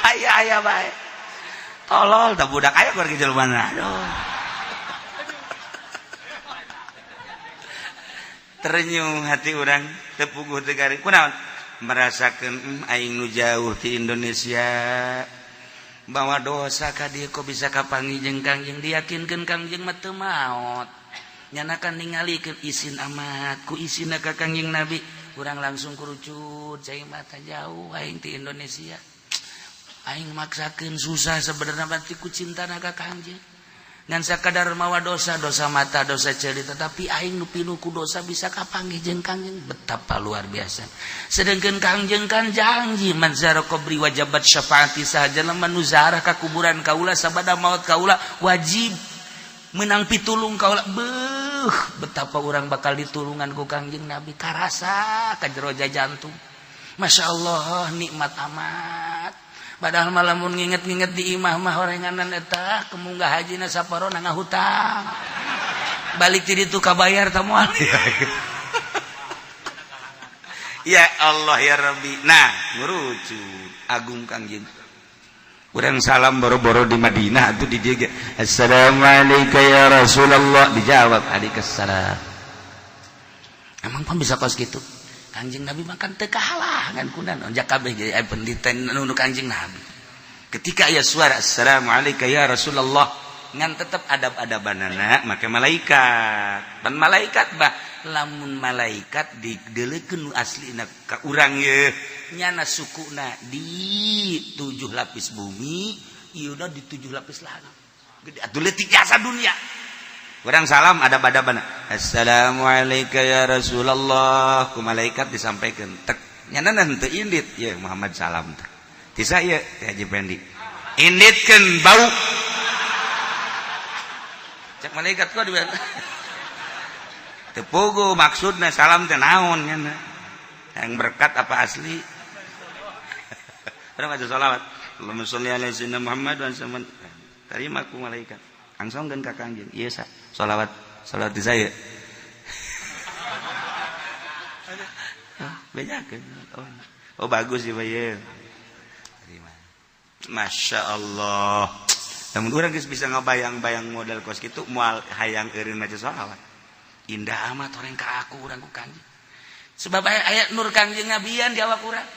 Aya aya bae. Tolol tah budak aya keur jelema. Aduh. Terenyuh hati orang, tepuguh tegari kunaon merasakan aing nu jauh di Indonesia bawa dosa ka dieu kok bisa kapanggih jeung Kangjeng. Diyakinkeun Kangjeng mah teu maot, nyanakan ningalikeun isin amat ku isinna ka Kangjeng Nabi. Urang langsung kerucut cai mata, jauh aing ti Indonesia, aing maksakeun susah sebenarnya mah ku cintana ka Kangjeng, ngan sakadar mawa dosa, dosa mata, dosa ceuli, tetapi aing nu pinuh ku dosa bisa kapanggih jeung Kangjeng. Betapa luar biasa. Sedangkan Kangjeng kan janji, man zara qabri wajabat syafaati, saha jelema nu zarah ka kuburan kaula sabada maut kaula wajib menang pitulung kaula. Beuh, betapa urang bakal ditulungan ku Kangjeng Nabi, karasa ka jero jantung. Masya Allah, nikmat amat. Padahal malamun nginget-nginget di imah mah orenganan eta kemunggah hajina saparona ngahutang. Balik ti ditu kabayar ta moal. Ya Allah ya Rabbi. Nah, ngurucut agung Kangjeng. Urang salam boro-boro di Madinah atuh di dieu ge. Assalamualaikum ya Rasulullah, dijawab alaikumsalam. Emang pan bisa kos kitu? Kangjeng Nabi makan teu kahalangan kunan onjak kabeh jadi pendeta nu Kangjeng Nabi. Ketika aya suara assalamualaikum ya Rasulullah, ngan tetep adab-adabanana make malaikat. Pan malaikat bah lamun malaikat dideulekeun nu aslina ka urang ye nyana sukuna di 7 lapis bumi, ieu di 7 lapis langit. Gede atuh leutik jasa dunia. Urang salam adab-adabana. Assalamualaikum ya Rasulullah. Ku malaikat disampaikan. Tek nyana henteu indit ya Muhammad salam teh. Tisa ieu teh Haji Pendi. Inditkeun bau. Cek malaikat kok di teu puguh maksudna salam teh naon nyana. Yang berkat apa asli? Urang baca sholawat. Allahumma sholli ala sayyidina Muhammad wa sallam. Terima ku malaikat. Langsung ka Kangjeng. Ieu sa sholawat, sholawat di saya. Bejakeun. Oh, bagus ya, Pak. Terima. Masya Allah, namun urang geus bisa ngabayang-bayang model kos kitu, moal hayang eureun maca sholawat. Indah amat orang ka aku, urang ku Kangjeng, sebab aya aya nur Kangjeng Nabian di awak urang.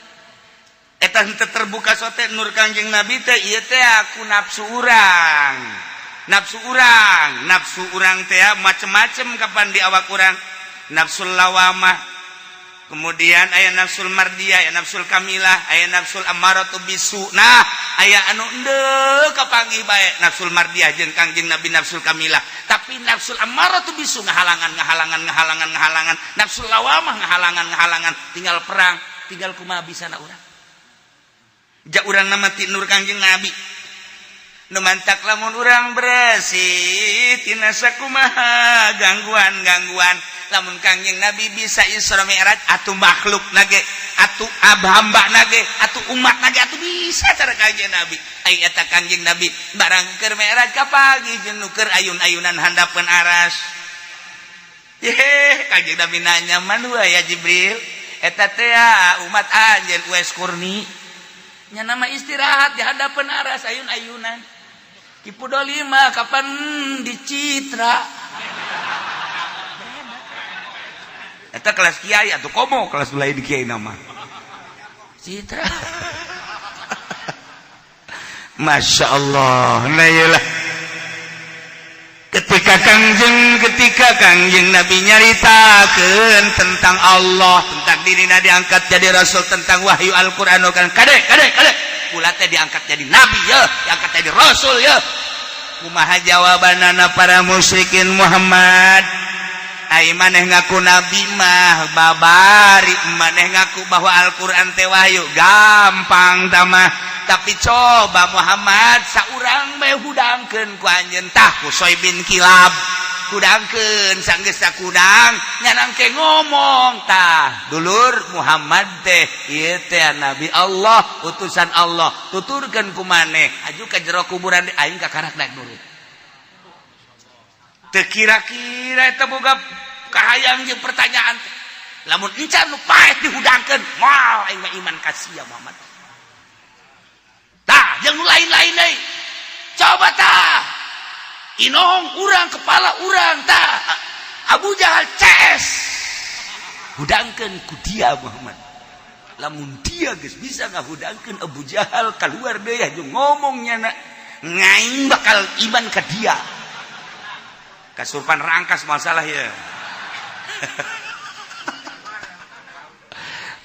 Eta henteu terbuka sote nur Kangjeng Nabi teh. Ieu teh aku nafsu urang, nafsu urang, nafsu urang teh macem-macem. Kapan di awak urang nafsul lawamah, kemudian aya nafsul mardiah, aya nafsul kamilah, aya nafsul ammaratu bisu. Nah, aya anu endeu kapanggih bae nafsul mardiah jeung Kangjeng Nabi, nafsul kamilah, tapi nafsul ammaratu bisu ngahalangan, ngahalangan, ngahalangan, ngahalangan. Nafsul lawamah ngahalangan, ngahalangan. Tinggal perang, tinggal kumaha bisa na urang. Ja urang nama ti nur Kangjeng Nabi. Nu mantak lamun urang bersih tina sakumaha gangguan-gangguan, lamun Kangjeng Nabi bisa Isra Mi'raj, atuh makhluk nage, atuh hamba nage, atuh umat nage atuh bisa cara Kangjeng Nabi. Ai eta Kangjeng Nabi barang keur Mi'raj kapanggih jeung nu keur ayun-ayunan handapeun aras. Ye, Kangjeng Nabi nanya, "Man ya Jibril?" "Eta teh umat anjeun Uwais Qurni." Nya nama istirahat di hadapan aras, ayun-ayunan. Ki Pudolima kapan dicitra. Eta kelas kiai atau komo kelas lain di kiai nama citra. Masya Allah. Nah, iyalah, ketika Kangjeng Nabi nyaritakeun tentang Allah, tentang dirina diangkat jadi rasul, tentang wahyu Al-Qur'an kan, "Kade, kade, kade, kula teh diangkat jadi nabi ya, diangkat jadi rasul ya." Kumaha jawabanana para musyrikin? "Muhammad, ai maneh ngaku nabi mah babari, maneh ngaku bahwa Al-Qur'an teh wahyu gampang tamah, tapi coba Muhammad saurang bae hudangkeun ku anjeun." Tah, Qushay bin Kilab hudangkeun. Sanggeus kudang nyanang ke ngomong, "Tah dulur, Muhammad teh ieu teh nabi Allah, utusan Allah. Tuturkeun ku maneh aju ka jero kuburan, aing kakarak naik nurut." Teu kira-kira eta boga kahayang jeung pertanyaan teh. Lamun encan nu paeh dihudangkeun, moal aing mah iman ka sia, Muhammad. Tah, jeung nu lain-lain deui. Coba tah, inong urang, kepala urang tah, Abu Jahal CS, hudangkeun ku dia, Muhammad. Lamun dia geus bisa ngahudangkeun Abu Jahal keluar deui jeung ngomongnya na ngaing bakal iman ka dia. Kasurpan rangkas masalah ya.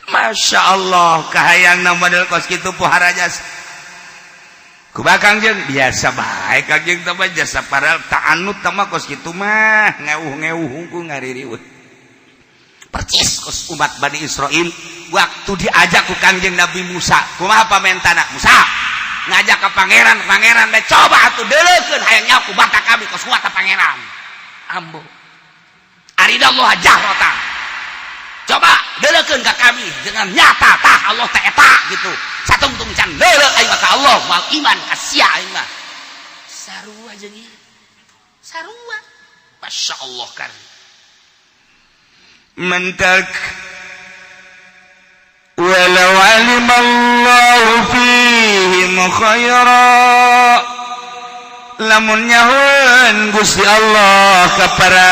Masya Allah, kahayang model kos kitu pohara jasa. Kumaha Kangjeng? Biasa bae Kangjeng teh mah, jasa padahal ta'anut mah kos kitu mah ngeuh-ngeuh hungkul ngaririweuh. Percis kos umat Bani Israel waktu diajak ku Kangjeng Nabi Musa. Kumaha pamentana? Musa ngajak ke pangeran, "Pangeran bae coba atuh deuleukeun, hayang nyaho ku bata kami kos kuat pangeran." Ambo. Arinallah jahratan. Coba deuleukeun ka kami dengan nyata tah Allah teh eta gitu. Satungtung can deuleu aing mah ka Allah, moal iman ka sia aing mah. Sarua jeung ieu. Sarua. Masya Allah kan. Mentak walau alimallahu fihim khaira, lamun nyahoeun Gusti Allah ka para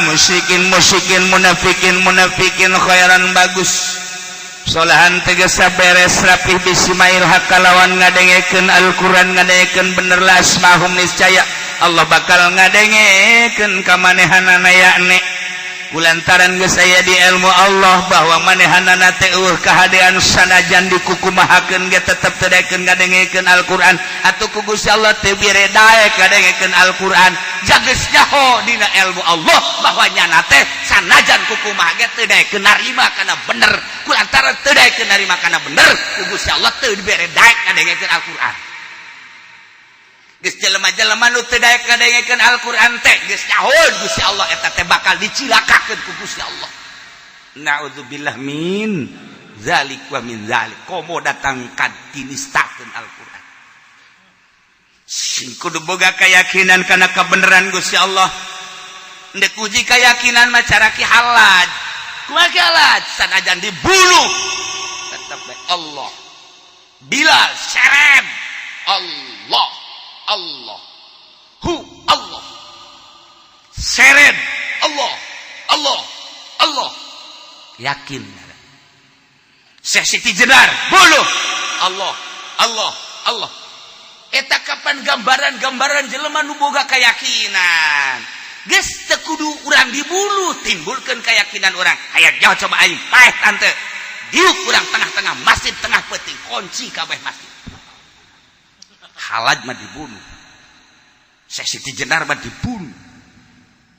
musyrikin musyrikin, munafikin munafikin, khairan bagus, solahan tegesa beres rapih, bisimail haq kalawan ngadengekeun Al-Qur'an, ngadengekeun bener, la asmahum, niscaya Allah bakal ngadengekeun ka manehanana, yakni kulantaran geus aya di ilmu Allah bahwa manehanana teh eueuh kahadean, sanajan dikukumahakeun ge tetep teu daekeun ngadengekeun Al-Qur'an. Atuh ku Gusti Allah teu bire daek ngadengekeun Al-Qur'an. Jageus nyaho dina ilmu Allah bahwa nyana teh sanajan kukumaha ge teu daekeun narima kana bener, kulantaran teu daekeun narima kana bener, ku Gusti Allah teu dibere daek ngadengekeun Al-Qur'an. Geus jelema-jelema nu teu daek ngadengekeun Al-Qur'an teh geus nyahoeun Gusti Allah eta teh bakal dicilakakeun ku Gusti Allah. Naudzubillah min zalik wa min zalik. Komo datang ka dinistakeun Al-Qur'an. Sing kudu boga keyakinan kana kebenaran Gusti Allah. Ndek uji keyakinan mah cara Ki Halaj. Kumaha Ki Halaj? Sanajan dibunuh tetep bae Allah. Bilal serem, Allah Allah hu Allah, serem, Allah Allah Allah, yakin. Syekh Siti Jenar buluh, Allah Allah Allah. Eta kapan gambaran-gambaran jelema nu boga keyakinan. Geus teu kudu urang dibunuh, timbulkeun keyakinan urang. Hayang jauh coba aing paeh tante. Diuk urang tengah-tengah masjid, tengah peuting, kunci kabeh masjid. Halaj mah dibunuh. Syekh Siti Jenar mah dibunuh.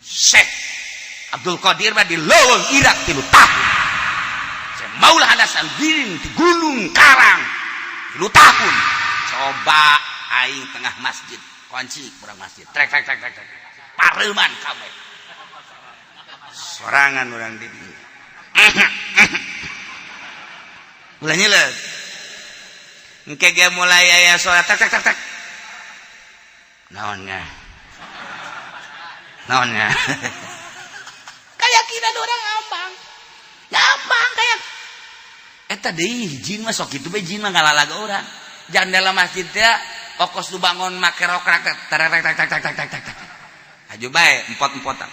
Syekh Abdul Qadir mah di leuweung Irak 3 tahun. Syekh Maulana Hasan di Gunung Karang 3 tahun. Coba aing tengah masjid, kunci kurang masjid. Trek trek trek trek trek. Pareuman kabeh. Sorangan urang di dieu. Ulah nyileut. Engke ge mulai aya suara tak tak tak tak. Naonnya? Naonnya? Keyakinan orang gampang. Gampang kayak eta deui jin mah sok kitu bae, jin mah ngalalaga urang. Jandela masjid teh okos nu bangun make rokrak teh tak tak tak tak tak tak tak tak. Aju bae empot-empotan.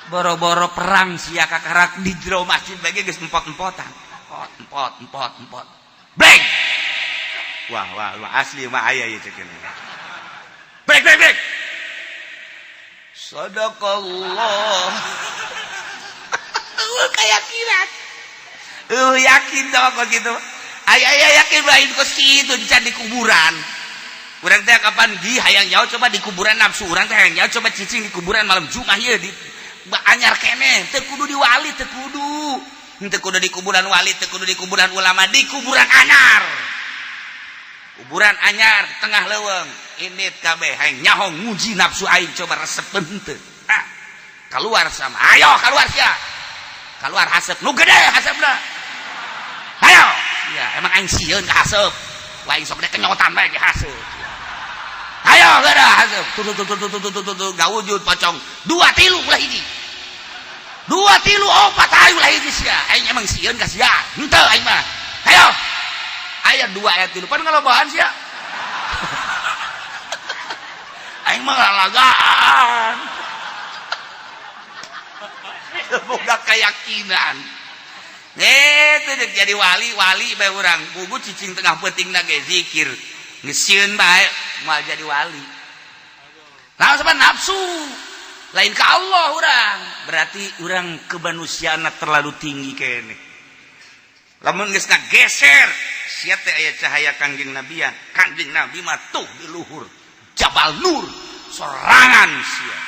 Boro-boro perang sia kakarak di jero masjid bae geus empot-empotan. Empot empot empot empot. Bleng. Wah wah wah, asli mah aya ieu cek. Brek brek brek. Sadaqallah. Keyakinan. Yakin sama kos gitu. Aya aya yakin bae kos kitu can di kuburan. Urang teh kapan di hayang jauh coba di kuburan, nafsu urang teh hayang jauh coba cicing di kuburan malam Jumat ieu di anyar keneh, teu kudu di wali, teu kudu. Teu kudu di kuburan wali, teu kudu di kuburan ulama, di kuburan anyar. Kuburan anyar tengah leuweung, indit kabeh hayang nyaho nguji nafsu aing coba resep henteu. Ah, keluar sama. Ayo keluar sia. Keluar haseup nu gede haseupna. Ayo. Ya, emang aing sieun ka haseup. Wah, aing sok kenyotan bae ge haseup. Ayo geura haseup. Tuh tuh tuh tuh tuh tuh tuh, gak wujud pocong. Dua tilu ulah hiji. Dua tilu opat, ayo ulah hiji sia. Aing emang sieun ka sia. Henteu aing mah. Ayo. Aya dua ayat tilu pan ngalobaan sia. Aing mah lalagaan. Boga keyakinan. Itu jadi wali-wali bae urang. Bugu cicing tengah peuting ge zikir. Geus bae moal jadi wali. Nah, sama nafsu. Lain ke Allah urang. Berarti urang kemanusiaan terlalu tinggi kene. Lamun geus geser, sia teh aya cahaya Kangjeng Nabian. Kangjeng Nabi mah tuh di luhur Jabal Nur sorangan sia.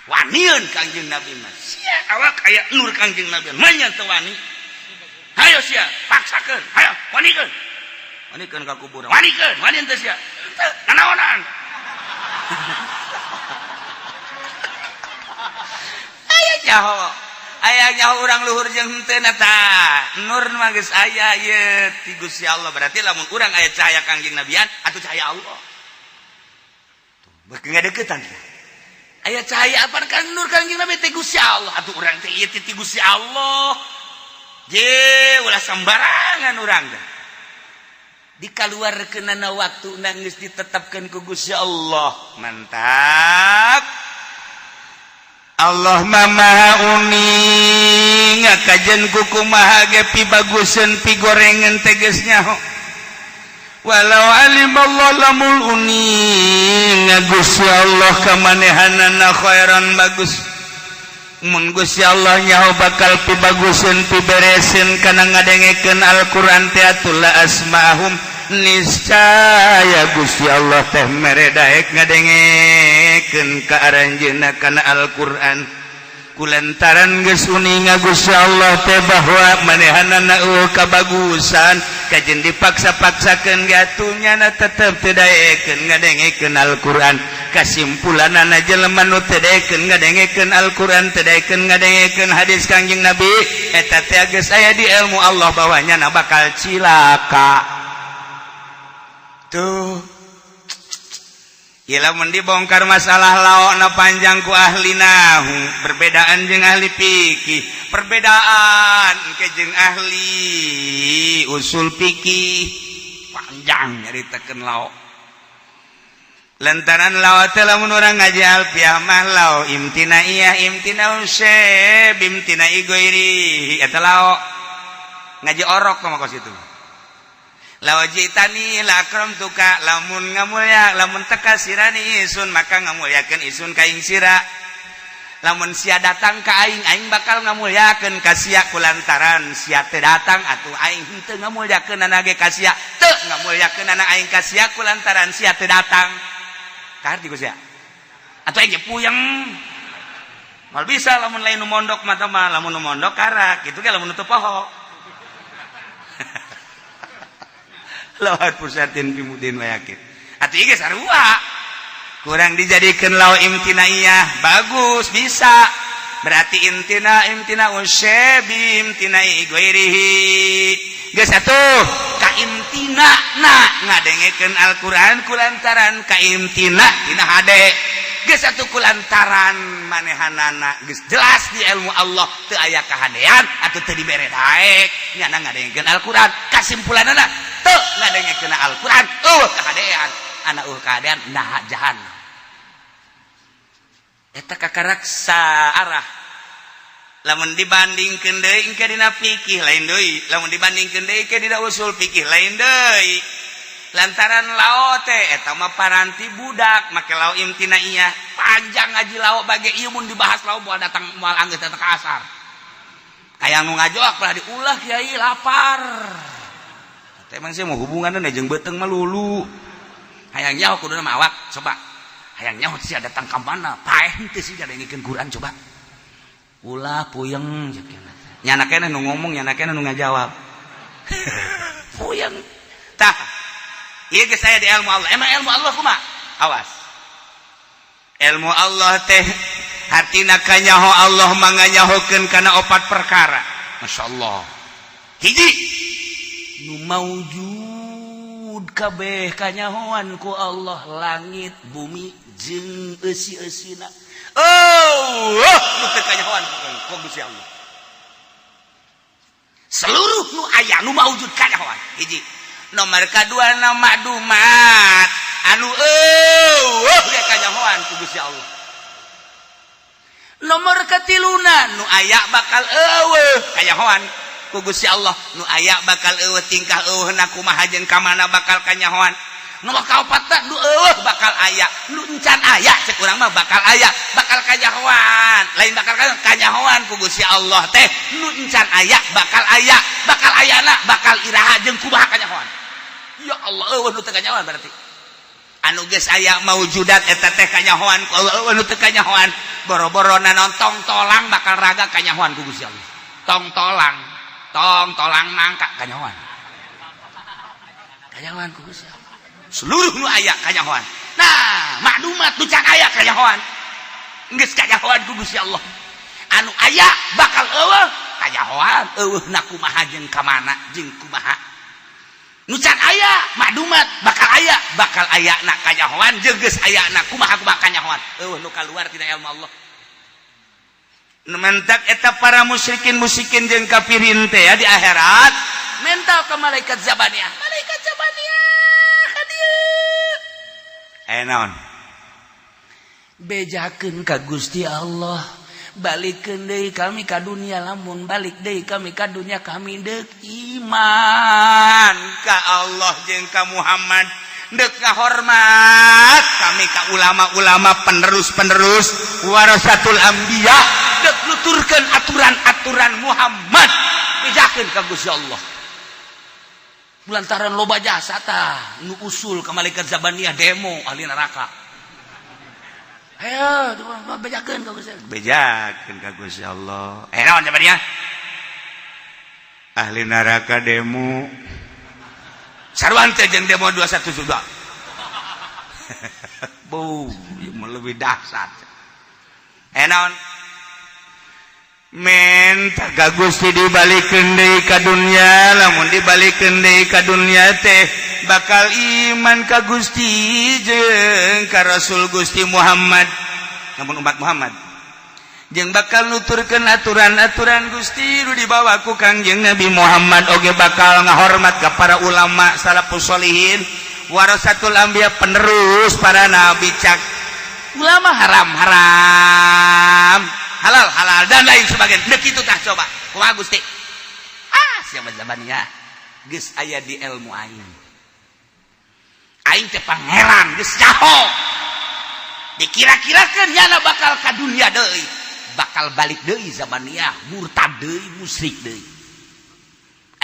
Wanian Kangjeng Nabi mah. Sia awak aya nur Kangjeng Nabi. Manya teu wani. Hayo sia, paksakeun. Hayo, wanikeun. Wanikeun ka kuburan. Wanikeun, wani teu sia. Teu, nanaonan. Aya nyaho. Aya nyaho urang luhur jeung henteu eta. Nur mah geus aya ieu ti Gusti Allah. Berarti lamun urang aya cahaya Kangjeng Nabian atuh cahaya Allah. Beuki ngadeukeutan. Aya cahaya apa kan nur Kangjeng Nabi ti Gusti Allah. Atuh urang teh ieu ti Gusti Allah. Je ulah sembarangan urang teh. Dikaluarkeunana waktu geus ditetapkeun ku Gusti Allah. Mantap. Allah Maha uning kajen kukumaha ge pibaguseun pigorengan teges nyaho. Walau alim Allah lamul uning Gusti Allah kamanehanana khairan bagus. Mun Gusti Allah nyaho bakal pibaguseun pibereseun kana ngadengekeun Al-Qur'an teh atuh la asma'ahum, niscaya Gusti Allah teh mere daek ngadengekeun ka aranjeunna kana Al-Qur'an. Kulantaran geus uninga Gusti Allah teh bahwa manehanana eueuh kabagusan, kajen dipaksa-paksakeun ge atuh nyana tetep teu daekeun ngadengekeun Al-Qur'an. Kasimpulanana jelema nu teu daekeun ngadengekeun Al-Qur'an, teu daekeun ngadengekeun hadis Kangjeng Nabi, eta teh geus aya di ilmu Allah bahwa nyana bakal cilaka. Tuh. Ieu lamun dibongkar masalah laokna panjang ku ahli nahu, perbedaan jeung ahli fikih, perbedaan ke jeung ahli usul fikih, panjang nyaritakeun laok. Lantaran laok teh lamun urang ngaji alfiah mah lao imtinaiyah, imtinau syai' bimtinai ghairi, eta lao ngaji orok mah kos itu. Law ji'tani la akramtuka, lamun ngamulya, lamun teka sirani isun, maka ngamulyakeun isun ka ing sira. Lamun sia datang ka aing, aing bakal ngamulyakeun ka sia. Kulantaran sia teu datang, atuh aing henteu ngamulyakeun ge ka sia, teu ngamulyakeun aing ka sia kulantaran sia teu datang. Kaharti ku sia atuh, aing ge puyeng. Mal bisa lamun lain nu mondok mah mah, lamun nu mondok karak kitu ge, lamun nu teu poho lawat pusatin pimudin wayakin atuh ieu sarua kurang dijadikan law imtinaiyah. Bagus, bisa berarti intina imtina usyebi imtinai ghairihi. Geus atuh kaimtina na ngadengekeun Al-Qur'an kulantaran kaimtina tina hade. Geus atuh kulantaran manehanana geus jelas di ilmu Allah teu aya kahadean atuh teu dibere daek nyana ngadengekeun Al-Qur'an. Kasimpulanana teu ngadengekeun Al-Qur'an eueuh kahadean, anak eueuh kahadean nah jahanam. Eta kakarak saarah. Lamun dibandingkeun deui engke dina fikih lain deui, lamun dibandingkeun deui ke dina usul fikih lain deui. Lantaran lao teh eta mah paranti budak make lao imtinaiyah. Panjang ngaji lao bage ieu, mun dibahas lao moal datang, moal anggeus datang ka asar. Kaya nu ngajawab lah diulah, "Kiai, lapar." Teh emang sih mau hubunganna jeung beuteung mah lulu. Hayang nyaho kuduna mah awak coba. Hayang nyaho sia datang ka mana? Paeh henteu sih ngadengekeun Quran coba. Ulah puyeng cek nyana keneh nu ngomong, nyana keneh nu ngajawab. Puyeng. Tah, ieu geus aya di ilmu Allah. Emang ilmu Allah kumaha? Awas. Ilmu Allah teh hartina kanyaho Allah manganyahokeun kana opat perkara. Masya Allah. Hiji, nu maujud kabeh kanyahoan ku Allah, langit, bumi jeung eusi-eusina. Oh, nu teu kanyahoan ku Gusti Allah. Seluruh nu aya, nu maujud kanyahoan. Hiji. Nomor kadua na makdumat, anu eueuh ge kanyahoan ku Gusti Allah. Nomor katiluna, nu aya bakal eueuh kanyahoan ku Gusti Allah. Nu aya bakal eueuh, tingkah eueuhna kumaha jeung ka mana bakal kanyahoan. Nomor kaopatna, nu eueuh bakal aya, nu encan aya cek urang mah bakal aya, bakal kanyahoan. Lain bakal kanyahoan ku Gusti Allah teh, nu encan aya bakal aya, bakal ayana bakal iraha jeung kumaha kanyahoan. Ya Allah, eueuh nu teu kanyahoan berarti. Anu geus aya maujudat eta teh kanyahoan ku Allah, eueuh nu teu kanyahoan. Boro-boro naon, tong tolang bakal raga kanyahoan ku Gusti Allah. Tong tolang, tong tolang nangka kanyahoan. Kanyahoan ku Gusti Allah. Seluruh nu aya kanyahoan. Nah, maklumat nu can aya kanyahoan. Geus kanyahoan ku Gusti Allah. Anu aya bakal eueuh kanyahoan, eueuhna kumaha jeung ka mana jeung kumaha. Nu can aya maklumat bakal aya, bakal aya na kanyahoan jeung geus aya na kumaha kumaha kanyahoan. Eueuh nu kaluar tina ilmu Allah. Nu mentak eta para musyrikin musyrikin jeung kafirin teh ya di akhirat mental ke malaikat zabaniyah. Malaikat zabaniyah ka dieu. Eh, naon? Bejakeun ka Gusti Allah, balikeun deui kami ka dunia. Lamun balik deui kami ka dunia, kami deuk iman ka Allah jeung ka Muhammad, deuk ngahormat kami ka ulama-ulama penerus-penerus warasatul anbiya, deuk nuturkeun aturan-aturan Muhammad. Bejakeun ka Gusti Allah. Lantaran loba jasa tah nu usul ke malaikat zabaniyah demo ahli neraka. Ayo bejakeun ka Gusti Allah. Bejakeun ka Gusti Allah. Eh, naon zabaniyah? Ahli neraka demo. Sarua teh jeung demo 212. Bu, ieu mah lebih dahsyat. Eh, naon? Menta ka Gusti dibalikeun deui ka dunya. Lamun dibalikeun deui ka dunya teh bakal iman ka Gusti jeung ka Rasul Gusti Muhammad, lamun umat Muhammad, jeung bakal nuturkeun aturan-aturan Gusti nu dibawa ku Kangjeng Nabi Muhammad. Oge bakal ngahormat ka para ulama salafus sholihin, warasatul anbiya, penerus para nabi. Cak ulama haram haram, halal halal, dan lain sebagainya. Dek itu tah, coba kumaha Gusti? Ah, siapa zamannya geus aya di ilmu aing, aing teh pangeran geus nyaho. Dikira-kirakeun nyana bakal ka dunia deui, bakal balik deui zamaniyah, murtad deui, musyrik deui.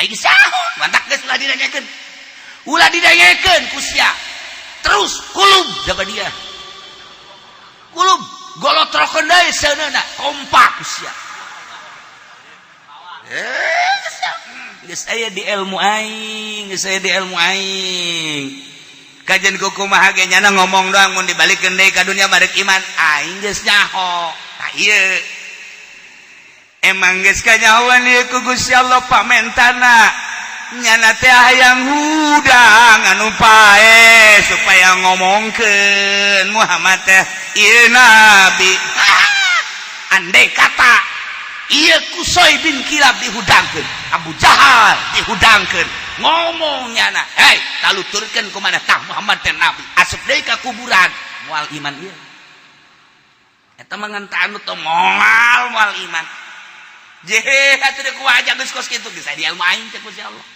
Aing geus nyaho, mantak geus ulah didengekeun, ulah didengekeun ku sia. Terus kulub zamaniyah, kulub golotrokeun deui seuneuna, kompak ku sia. Eh, geus aya di ilmu aing, geus aya di ilmu aing. Kajian kumaha ge nyana ngomong doang, mun dibalikeun deui ka dunya barek iman, aing geus nyaho. Tah, ieu emang geus kanyahoan ieu ku Gusti Allah. Pamentana nyana teh hayang hudang anu pae supaya ngomongkeun Muhammad teh ieu nabi. Andai kata ieu Kusoy bin Kilab dihudangkeun, Abu Jahal dihudangkeun, ngomong nyana, "Hei, taluturkeun ku maneh tah Muhammad teh nabi," asup deui ka kuburan moal iman ieu. Eta mah ngan anu teh moal moal iman. Jehe atuh deuk aja geus kos kitu, geus di ilmu aing teh Gusti Allah.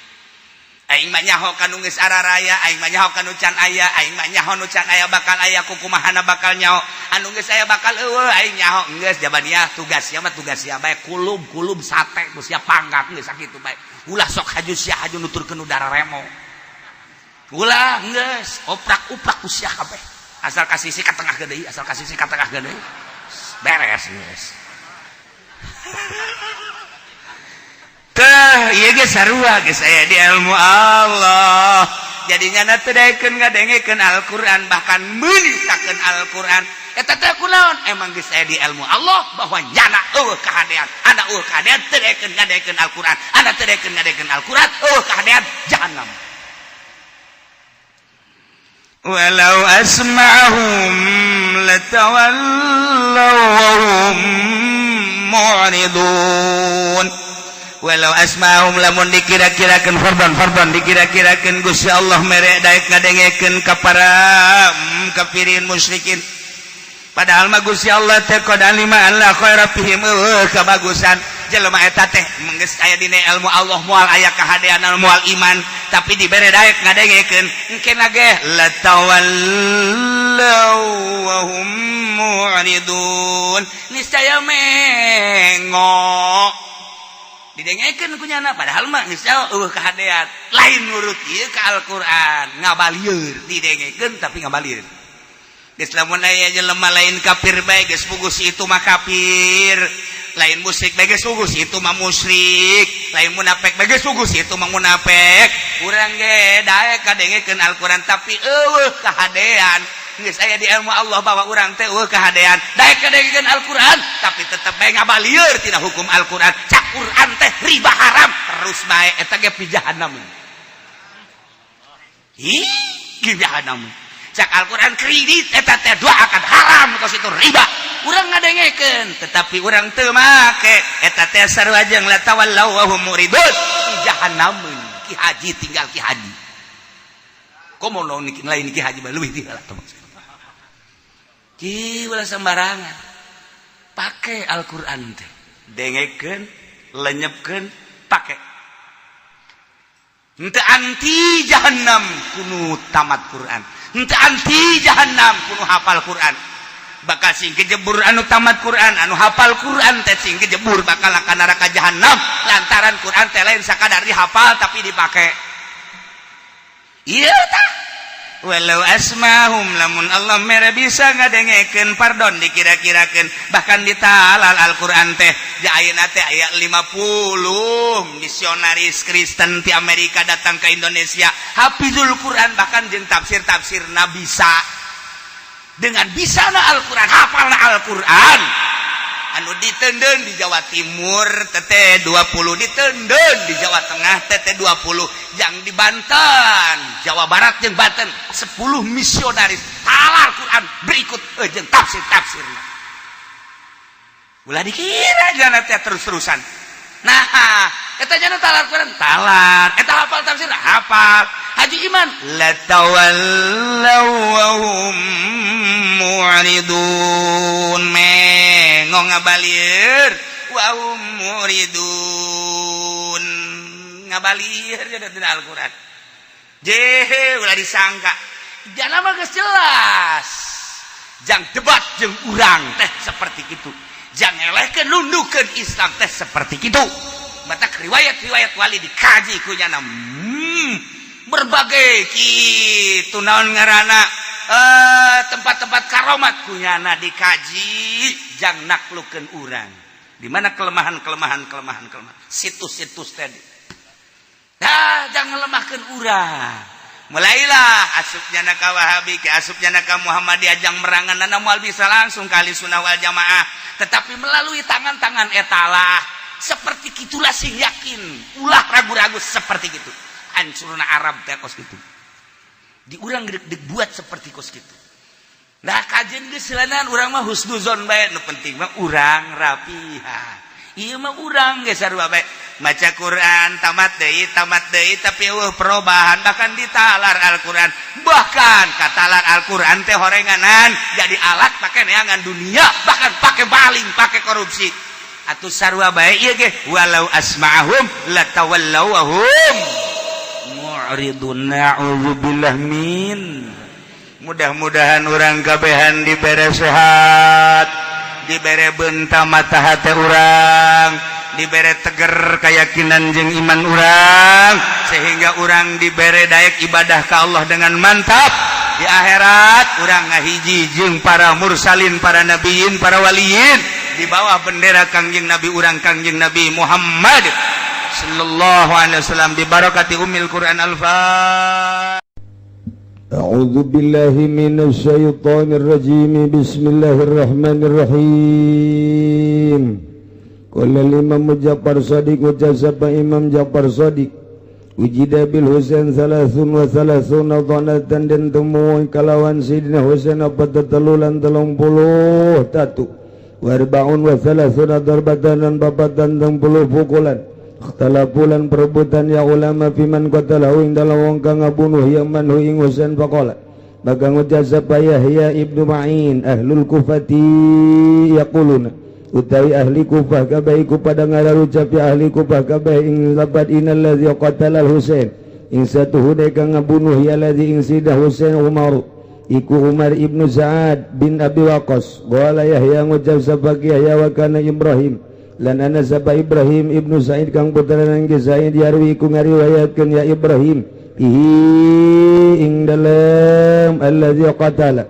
Aing mah nyaho kanu geus araraya, aing mah nyaho kanu can aya, aing mah nyaho nu can aya bakal aya, kukumahana bakal nyaho, anu geus aya bakal eueuh, aing nyaho. Geus jabaniyah, tugas sia mah, tugas sia bae kulub kulub sate ku sia panggak, geus sakitu bae. Ulah sok haju sia haju nuturkeun udara remo, ulah, geus oprak-uprak ku sia kabeh, asal kasih si ka tengah gede, asal kasih si ka tengah gede, beres geus. Teh ieu ge sarua, geus aya di ilmu Allah. Jadinya na teu daekeun ngadengekeun Al-Qur'an, bahkan meunisakeun Al-Qur'an eta teh kunaon? Emang geus aya di ilmu Allah bahwa nyana eueuh kahadean, ana eueuh kahadean, teu daekeun ngadengekeun Al-Qur'an, ana teu daekeun ngadengekeun Al-Qur'an, eueuh kahadean jahannam. Walau asma'ahum latawallaw wa hum mu'ridun. Walau asma'hum, lamun dikira-kirakeun, fardhan fardhan dikira-kirakeun Gusti Allah mere daek ngadengekeun ka para kafirin musyrikin, padahal mah Gusti Allah teh qad alima alla khaira fihim, eueuh kabagusan jelema eta teh, geus aya dina ilmu Allah moal aya kahadean, moal iman, tapi dibere daek ngadengekeun engkena ge latawallaw wa hum mu'ridun, niscaya mengo didengekeun ku nyana. Padahal mah geus eueuh kahadean, lain nurut ieu ka Al-Qur'an, ngabalieur didengekeun tapi ngabalieur. Geus lamun aya jelema lain kafir bae geus pugus itu mah kafir, lain musyrik bae geus pugus itu mah musyrik, lain munafik bae geus pugus itu mah munafik. Urang ge daek kadengekeun Al-Qur'an tapi eueuh kahadean. Geus aya di ilmu Allah bahwa urang teh eueuh kahadean, daek kadengekeun Al-Qur'an tapi tetep bae ngabalieur tina hukum Al-Qur'an. Cak Qur'an teh riba haram, terus bae, eta ge pi jahannam. Ih, di jahannam. Cak Al-Qur'an kredit eta teh dua akan haram, kos itu riba, urang ngadengekeun tetapi urang teu make, eta teh sarua jeung latawallaw wa hum muridun, di jahannam. Ki Haji, tinggal Ki Haji komo lain Ki Haji mah leuwih ti heula. Ki ulah sembarangan pakai Al-Qur'an teh, dengekeun, lenyepkeun, pake. Henteu anti jahannam kunu tamat Quran, henteu anti jahannam kunu hafal Quran. Bakal sing kejebur anu tamat Quran, anu hafal Quran teh sing kejebur bakal akan neraka jahannam, lantaran Quran teh lain sakadar dihafal tapi dipake. Iya tah, walau asmahum, lamun Allah mere bisa ngadengekeun, pardon dikira-kirakeun, bahkan ditalal Al-Qur'an teh. Ja ayeuna teh aya 50 misionaris Kristen di Amerika datang ke Indonesia, hafizul Quran, bahkan jeung tafsir-tafsirna bisa. Dengan bisa na Al-Quran, hafal na Al-Quran, Anu diteundeun di Jawa Timur tete 20, diteundeun di Jawa Tengah tete 20, yang di Banten, Jawa Barat jeung Banten 10 misionaris talar Quran berikut jeung tafsir-tafsirna. Ulah dikira jana teh terus-terusan. Nah, eta jana talar Quran talar, eta hafal tafsir hafal. Haji Iman latawallaw wa hum mu'ridun, mengong ngabalir, wa hum mu'ridun, ngabalir jadi tina Al-Qur'an. Jehe, ulah disangka jana mah geus jelas jang debat jeung urang teh seperti itu, jangan elehkeun nundukeun Islam teh seperti itu. Matak riwayat-riwayat wali dikaji ku nyana, berbagai kitu naon ngaranna, tempat-tempat karomat ku nyana dikaji jang naklukeun urang di mana kelemahan kelemahan kelemahan kelemahan situs-situs tadi. Nah, jangan lemahkan urang. Mulailah asupnya naka Wahabi ke asupnya naka Muhammadiyah jang merangan nana moal bisa langsung kali sunnah wal jamaah, tetapi melalui tangan-tangan etalah seperti itulah. Sing yakin, ulah ragu-ragu. Seperti gitu hancurna Arab teh kos gitu, di urang dibuat seperti kos gitu. Nah, kajian geus selanan urang mah husnuzon bae, nu penting mah urang rapihan. Ieu mah urang geus sarua bae, maca Quran tamat deui, tamat deui, tapi eueuh perubahan. Bahkan ditalar Al-Quran, bahkan katalar Al-Quran teh horenganan jadi alat pakai neangan dunia, bahkan pakai baling, pakai korupsi. Atuh sarua bae ieu ge, walau asma'ahum latawallaw wa hum mu'ridun. Na'udzubillah min. Mudah-mudahan urang kabehan dibere sehat, dibere benta mata hati urang, dibere teger keyakinan jeung iman urang, sehingga urang dibere daek ibadah ke Allah dengan mantap. Di akhirat urang ngahiji jeung para mursalin, para nabiyin, para waliyin di bawah bendera Kangjeng Nabi urang, Kangjeng Nabi Muhammad sallallahu alaihi wasallam, bi barakati ummil Quran. Al-Fatihah. أعوذ بالله من الشيطان الرجيم. بسم الله الرحمن الرحيم. قال الإمام جعفر صادق، وجزب Imam Ja'far Sadiq، وجد بالحسين 33 طعنة، dan temu kalawan Sayyidina Husain apa tetelulan 31, و34 ضربة dan babatan 30 pukulan. اختلفوا lan perebutan ya ulama في من قتله ing dalam wong kang ngabunuh ya man hu ing Husain. فقال maka ngucap sapa Yahya ibnu Ma'in، أهل الكوفة يقولون, utawi ahli Kufah kabeh iku pada ngararucap ya ahli Kufah kabeh ing lapat إن الذي قتل الحسين, ing satuhune kang ngabunuh ya ladzi ing Sayyidah Husain Umar, iku Umar ibnu Sa'ad bin Abi Waqqas. قال Yahya, ngucap sapa Yahya، وكان Ibrahim, lan ana sapa Ibrahim ibnu Sa'id kang putrana ki Sa'id, يروي iku ngariwayatkeun ya Ibrahim ihi ing dalam الذي قتل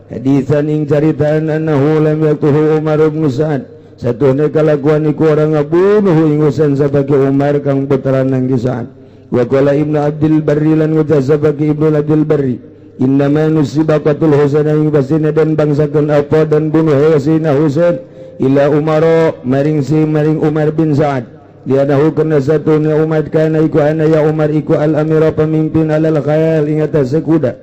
حديثا ing caritaan أنه لم يقتله Umar ibnu Sa'ad, satuhne kalakuan iku orang ngabunuh ing Husain sapa ki Umar kang putrana ki Sa'ad. وقال Ibnu Abdul Barri, lan ngucap sapa ki Ibnu Abdul Barri، إنما نسب قتل الحسين, ing pastina dan bangsakeun apa dan bunuh Sayyidina Husain إلى Umar, maring si maring Umar bin Sa'ad، لأنه kana satuhna Umar كان iku ana ya Umar iku الأمير pemimpin على الخيل ing atase kuda,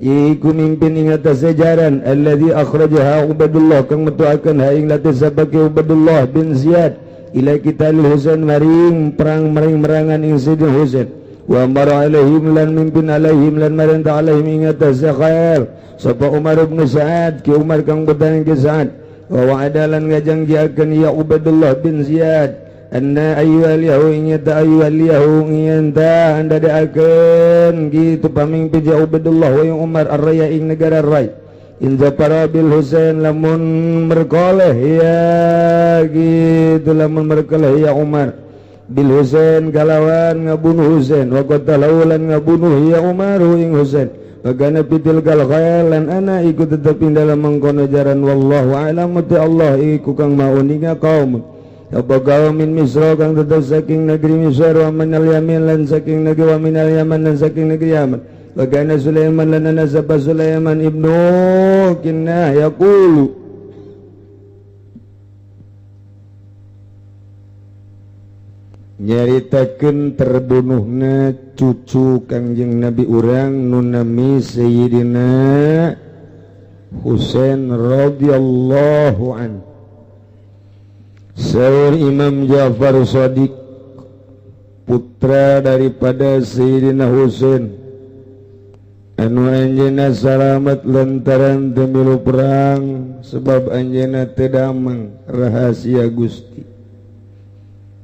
iku mimpin ing atase jaran الذي أخرجها عبيد الله, kang metuakeun ha ing lati sapa ki Ubaidullah bin Ziyad إلى قتال الحسين, maring perang, maring merangan ing Sayyidina Husain. وأمر عليهم, lan mimpin عليهم, lan marentah عليهم ing atase khair sapa Umar bin Sa'ad, ki Umar kang putrane ki Sa'ad. ووعد lan ngajangjiakeun ya Ubaidullah bin Ziyad أن يوليه ing nyata يوليه ing yen andadekakeun gitu pamimpin ya Ubaidullah wa yang Umar الري ing negara Rai إن ظفر بالحسين, lamun merkoleh ya gitu, lamun merkoleh ya Umar بالحسين kalawan ngabunuh Husain وقتله lan ngabunuh ya Umar ing Husain. وكان في تلك الخيل, lan ana iku tetep ing dalam mengkono jaran. والله أعلم, Allah iku kang mauninga قوم apa kaum من مصر kang tetep saking negeri Mesir ومن اليمن lan saking negeri ومن اليمن lan saking negeri Yaman. وكان Sulaiman, lan ana sapa Sulaiman ibnu Kinnah يقول. Nyaritakeun terbunuhna cucu Kangjeng Nabi urang nu nami Sayyidina Husain radhiyallahu an. Saur Imam Ja'far Shadiq, putra daripada Sayyidina Husain, anu anjeunna salamet lantaran teu milu perang sebab anjeunna teu damang rahasia Gusti.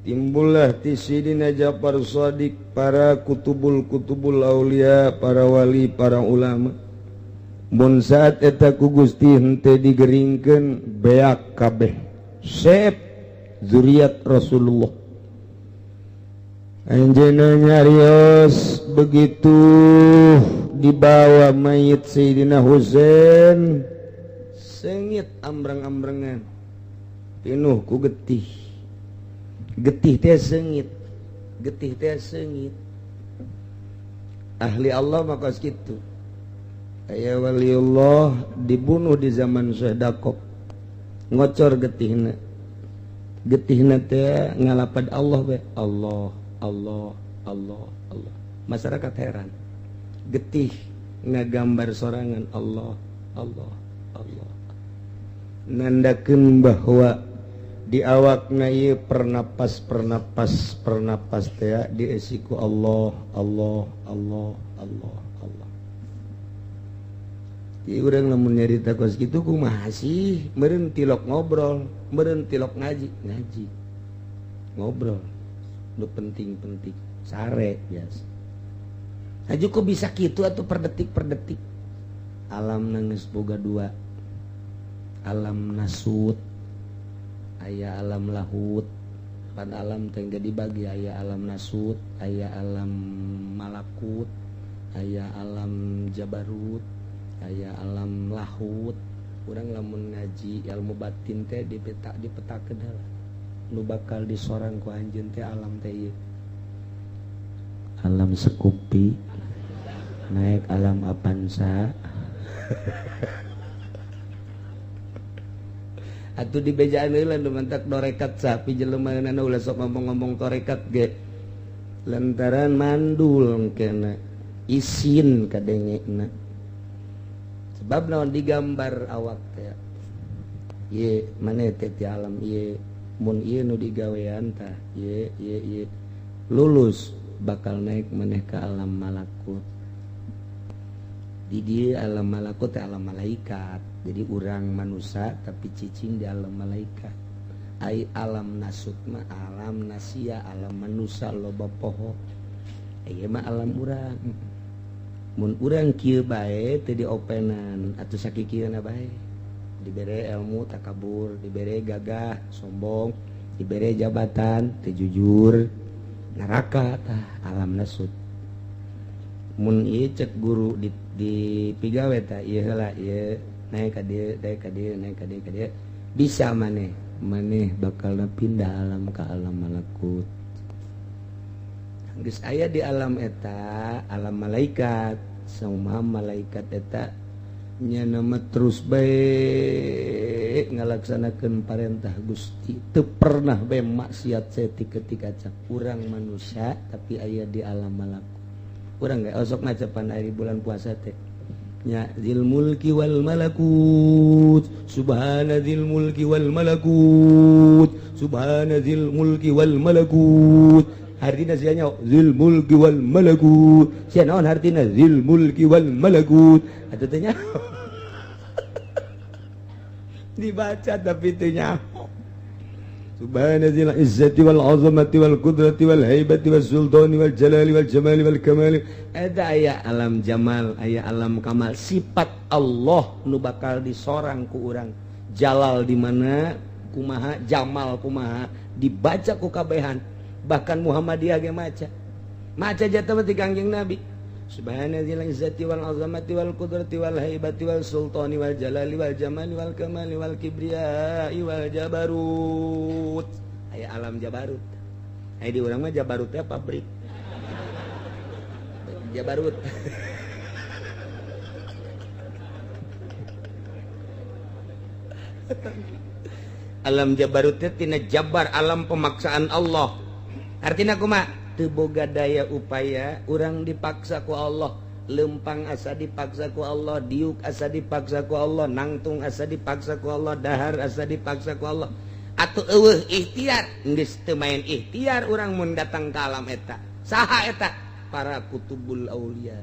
Timbullah ti Sayyidina Ja'far Shadiq para kutubul-kutubul aulia, para wali, para ulama. Mun saat eta ku Gusti henteu digeringkeun beak kabeh sep zuriat Rasulullah. Anjeunna nyarios begitu dibawa mayit Sayyidina Husain, sengit ambrang-ambrangan pinuh ku getih. Getih teh sengit, getih teh sengit. Ahli Allah maka kitu. Aya waliullah dibunuh di zaman Syekh Dakok, ngocor getihna. Getihna teh ngalapad Allah we. Allah, Allah, Allah, Allah. Masyarakat heran. Getih ngagambar sorangan Allah, Allah, Allah. Nandakeun bahwa di awakna ieu pernapas pernapas pernapas teh diisi ku Allah, Allah, Allah, Allah, Allah. Di urang lamun nyarita kos kitu kumaha sih? Meureun tilok ngobrol, meureun tilok ngaji, ngaji. Ngobrol. Nu penting-penting, sare biasa. Haju kok bisa kitu atuh per detik per detik. Alam geus boga dua. Alam nasut, aya alam lahut. Pan alam teh dibagi aya alam nasut, aya alam malakut, aya alam jabarut, aya alam lahut. Urang lamun ngaji ilmu batin teh dipetak dipetakeun heula. Nu bakal disorang ku anjeun teh alam teh ieu. Alam Scoopy, naik alam Avanza. Atuh di bejaan heula nu mantak dorekat sapi jelema na ulah sok ngomong-ngomong torekat ge. Lantaran mandul kena isin kadengena. Sebab naon digambar awak teh. Ye maneh teh ti alam ye mun ieu nu digawean tah ye ye ye lulus bakal naik maneh ka alam malakut. Di dieu alam malakut teh alam malaikat. Jadi urang manusia tapi cicing di alam malaikat. Ai alam nasut mah alam nasia, alam manusia loba poho. Ieu mah alam urang. Mun urang kieu bae teu diopenan atuh sakikieuna bae. Dibere ilmu takabur, dibere gagah sombong, dibere jabatan teu jujur, neraka tah alam nasut. Mun ieu cek guru di pigawe tah ieu heula ieu naik ka dieu, naik ka dieu, naik ka dieu, ka dieu. Bisa maneh, maneh bakal pindah alam ka alam malakut. Geus aya di alam eta, alam malaikat. Sauma malaikat eta nya nama terus bae ngalaksanakeun parentah Gusti. Teu pernah bae maksiat saeutik ketika cak urang manusia tapi aya di alam malakut. Urang ge osok ngacapan ari bulan puasa teh. Ya dzil mulki wal malakut, subhana dzil mulki wal malakut, subhana dzil mulki wal malakut. Hartina sia nya dzil mulki wal malakut. Sia naon hartina dzil mulki wal malakut? Atuh teh nya dibaca tapi teu nyaho. Subhana dzil izzati wal azamati wal qudrati wal haibati was sultani wal jalali wal jamali wal kamali. Eta aya alam jamal, aya alam kamal. Sifat Allah nu bakal disorang ku urang. Jalal di mana, kumaha, jamal kumaha, dibaca ku kabehan. Bahkan Muhammadiyah ge maca. Maca jatuh mah ti Kangjeng Nabi. Subhana dzil izzati wal azamati wal qudrati wal haibati wal sultani wal jalali wal jamali wal kamali wal kibriyai wal jabarut. Aya alam jabarut. Aya di urang mah jabarut teh pabrik. Jabarut. Alam jabarut teh tina jabar, alam pemaksaan Allah. Artina kumaha? Teu boga daya upaya, urang dipaksa ku Allah, lempang asa dipaksa ku Allah, diuk asa dipaksa ku Allah, nangtung asa dipaksa ku Allah, dahar asa dipaksa ku Allah. Atau eueuh ikhtiar, geus teu main ikhtiar urang mun datang ka alam eta. Saha eta? Para kutubul aulia.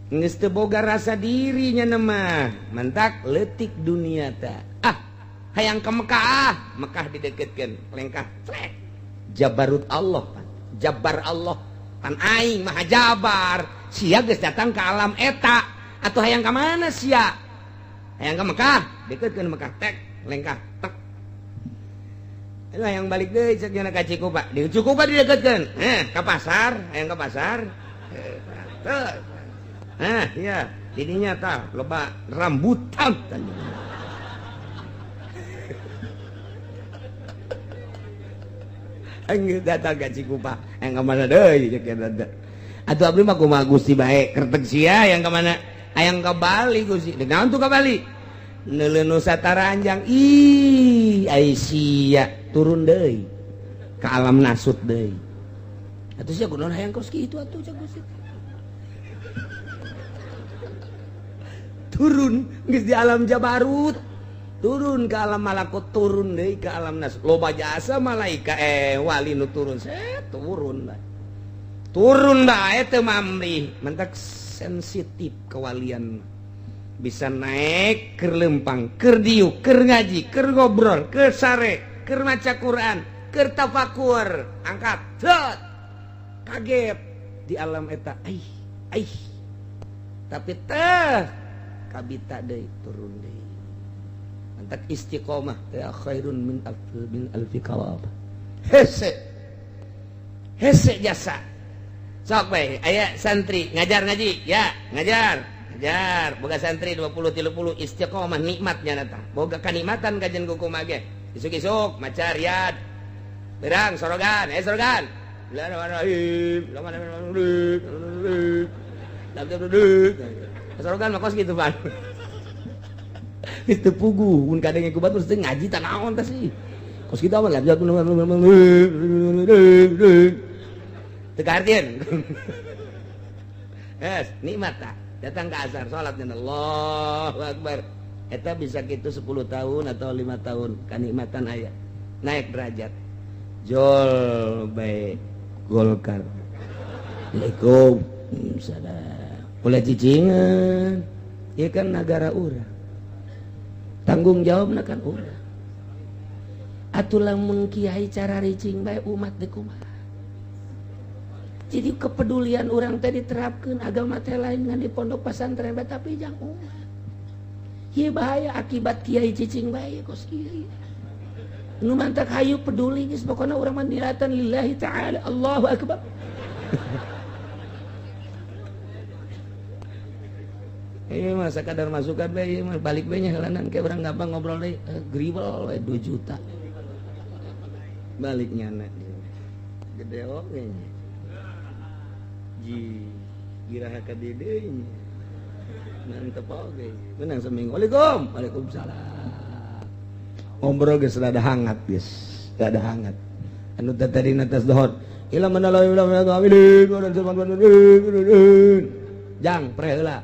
Geus teu boga rasa dirinya mah, mantak leutik dunia ta. Ah, hayang ke Mekah, ah, Mekah dideketkeun, lengkah, clek. Jabarut Allah, pan. Jabar Allah, pan aing maha jabar. Sia geus datang ke alam eta, atuh hayang ka mana sia? Hayang ka Mekah, deketkeun Mekah, tek, lengkah, tek. Aduh, hayang balik deui cek nya ka Cikupa. Di Cikupa dideketkeun. Ka pasar, hayang ka pasar. Teu. Nah, iya, didinya tah loba rambutan. Enggeus datang ka Cikupa, hayang ka mana deui cek nya teh. Atuh abdi mah kumaha Gusti bae, kerteg sia hayang ka mana? Hayang ka Bali Gusti. Deuk naon tuh ka Bali? Neuleuh Nusantara anjang. Ih, ai sia turun deui ka alam nasut deui. Atuh sia kunaon hayang kos kitu atuh cek Gusti. Turun geus di alam Jabarut, turun ke alam malakut, turun deui ke alam nas. Loba jasa malaika wali nu turun, set turun bae. Turun bae teu mamrih, mentak sensitif kewalian. Bisa naik keur lempang, keur diuk, keur ngaji, keur ngobrol, keur sare, keur maca Quran, keur tafakur, angkat, set. Kaget di alam eta. Aih, aih. Tapi teh kabita deui turun deui. Mantak istiqomah teh khairun min alfi kawab. Hese. Hese jasa. Sok bae aya santri ngajar ngaji, ya, ngajar. Ngajar, boga santri 20 30 istiqomah nikmatnya nata. Boga kanikmatan kajian kumaha ge. Isuk-isuk maca riyad. Berang sorogan, sorogan. Sorogan mah kos gitu, Pak. Itu pugu, mun kadang ku batur teh ngaji tah naon teh sih. Kos kitu mah lanjut teu kahartieun. Yes, nikmat tah. Datang ke asar salatnya Allahu Akbar. Eta bisa kitu 10 tahun atau 5 tahun kanikmatan aya. Naik derajat. Jol bae Golkar. Waalaikumsalam. Ulah cicingan. Ieu kan nagara urang. Tanggung jawabna kan urang. Atuh lamun kiai cara ricing bae umat deui kumaha. Jadi kepedulian orang teh diterapkeun agama teh lain ngan di pondok pesantren bae tapi jang umat. Ieu bahaya akibat kiai cicing bae kos kiai. Nu mantak hayu peduli geus pokona urang mah niatan lillahi ta'ala Allahu akbar. Ieu mah sakadar masukan bae ieu mah balik bae nya heulanan ke urang gampang ngobrol deui gribel we 2 juta. Balik nyana. Gede oge nya. Ji iraha ka deui nya. Mantep oge. Menang seminggu. Waalaikum. Waalaikumsalam. Ngobrol geus rada hangat geus. Rada hangat. Anu tadi na tas dohot. Ila manala ila manala jang pre heula.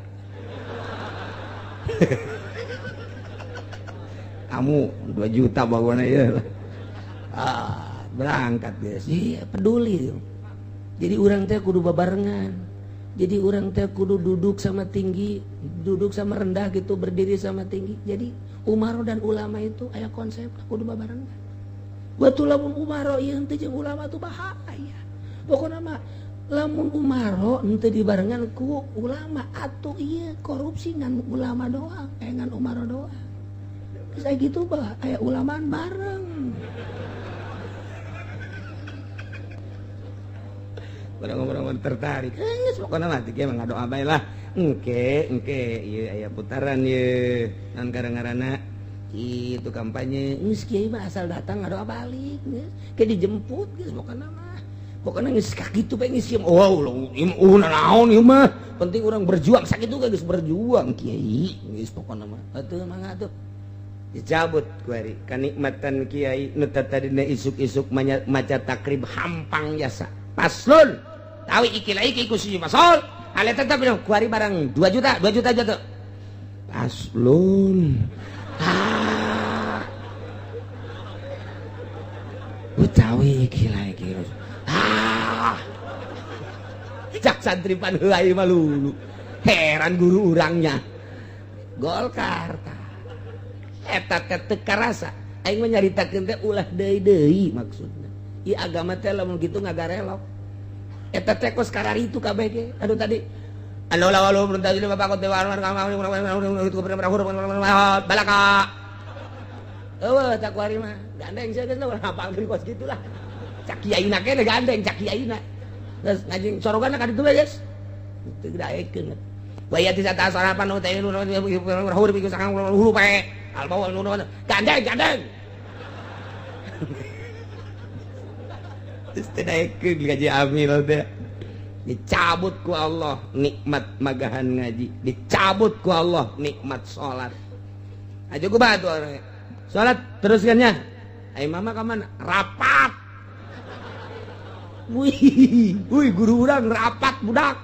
Kamu 2 juta bagona ieu. Ah, berangkat guys. Iya, peduli. Jadi urang teh kudu babarengan. Jadi urang teh kudu duduk sama tinggi, duduk sama rendah gitu, berdiri sama tinggi. Jadi umaro dan ulama itu aya konsep kudu babarengan. Batu lamun umaro ieu henteu jeung ulama tuh bahaya. Pokona mah lamun umaro henteu dibarengan ku ulama atuh ieu korupsi ngan ulama doang, ngan umaro doang. Geus aya gitu bah, aya ulamaan bareng. Orang-orang tertarik. Geus pokona mah teh mah ngadoa bae lah. Engke engke ieu aya putaran ieu. Naon ngaranna itu kampanye. Geus kiai mah asal datang ngadoa balik geus. Ke dijemput geus pokona mah. Pokona geus kakitu bae geus ieu. Oh, ieu naon ieu mah. Penting urang berjuang sakitu geus berjuang kiai. Geus pokona mah. Atuh mangga atuh. Dicabut kuari kanikmatan kiai nu tadina isuk-isuk maca takrib hampang jasa. Paslon tawi iki lah iki ku si pasol. Ale tetep kuari barang 2 juta, 2 juta jatuh. Paslon. Ah. Utawi iki lah iki. Ah. Cak santri pan heula ieu mah lulu. Heran guru urangnya. Golkar tah. Eta teh teu karasa. Aing mah nyaritakeun teh ulah deui-deui maksudna. Ieu agama teh lamun kitu ngagarelok. Eta teh kos kararitu kabeh ge. Aduh tadi anu lawalu perintah jadi bapak kote warung balaka. Eueuh cak kuari mah gandeng sia geus urang hafalkeun kos kitu lah. Cak kiaina keneh gandeng cak kiaina. Geus ngaji sorogana ka ditu we geus. Teu daekeun. Wa ya tisa tasarapan nu teh huruf iku sakang huruf pae. Albawa nu gandeng gandeng. Terus teu daekeun gaji amil teh. Dicabut ku Allah nikmat magahan ngaji, dicabut ku Allah nikmat salat. Aja ku batu salat teruskannya. Ai mama ka mana? Rapat. Wih, wih guru urang rapat budak.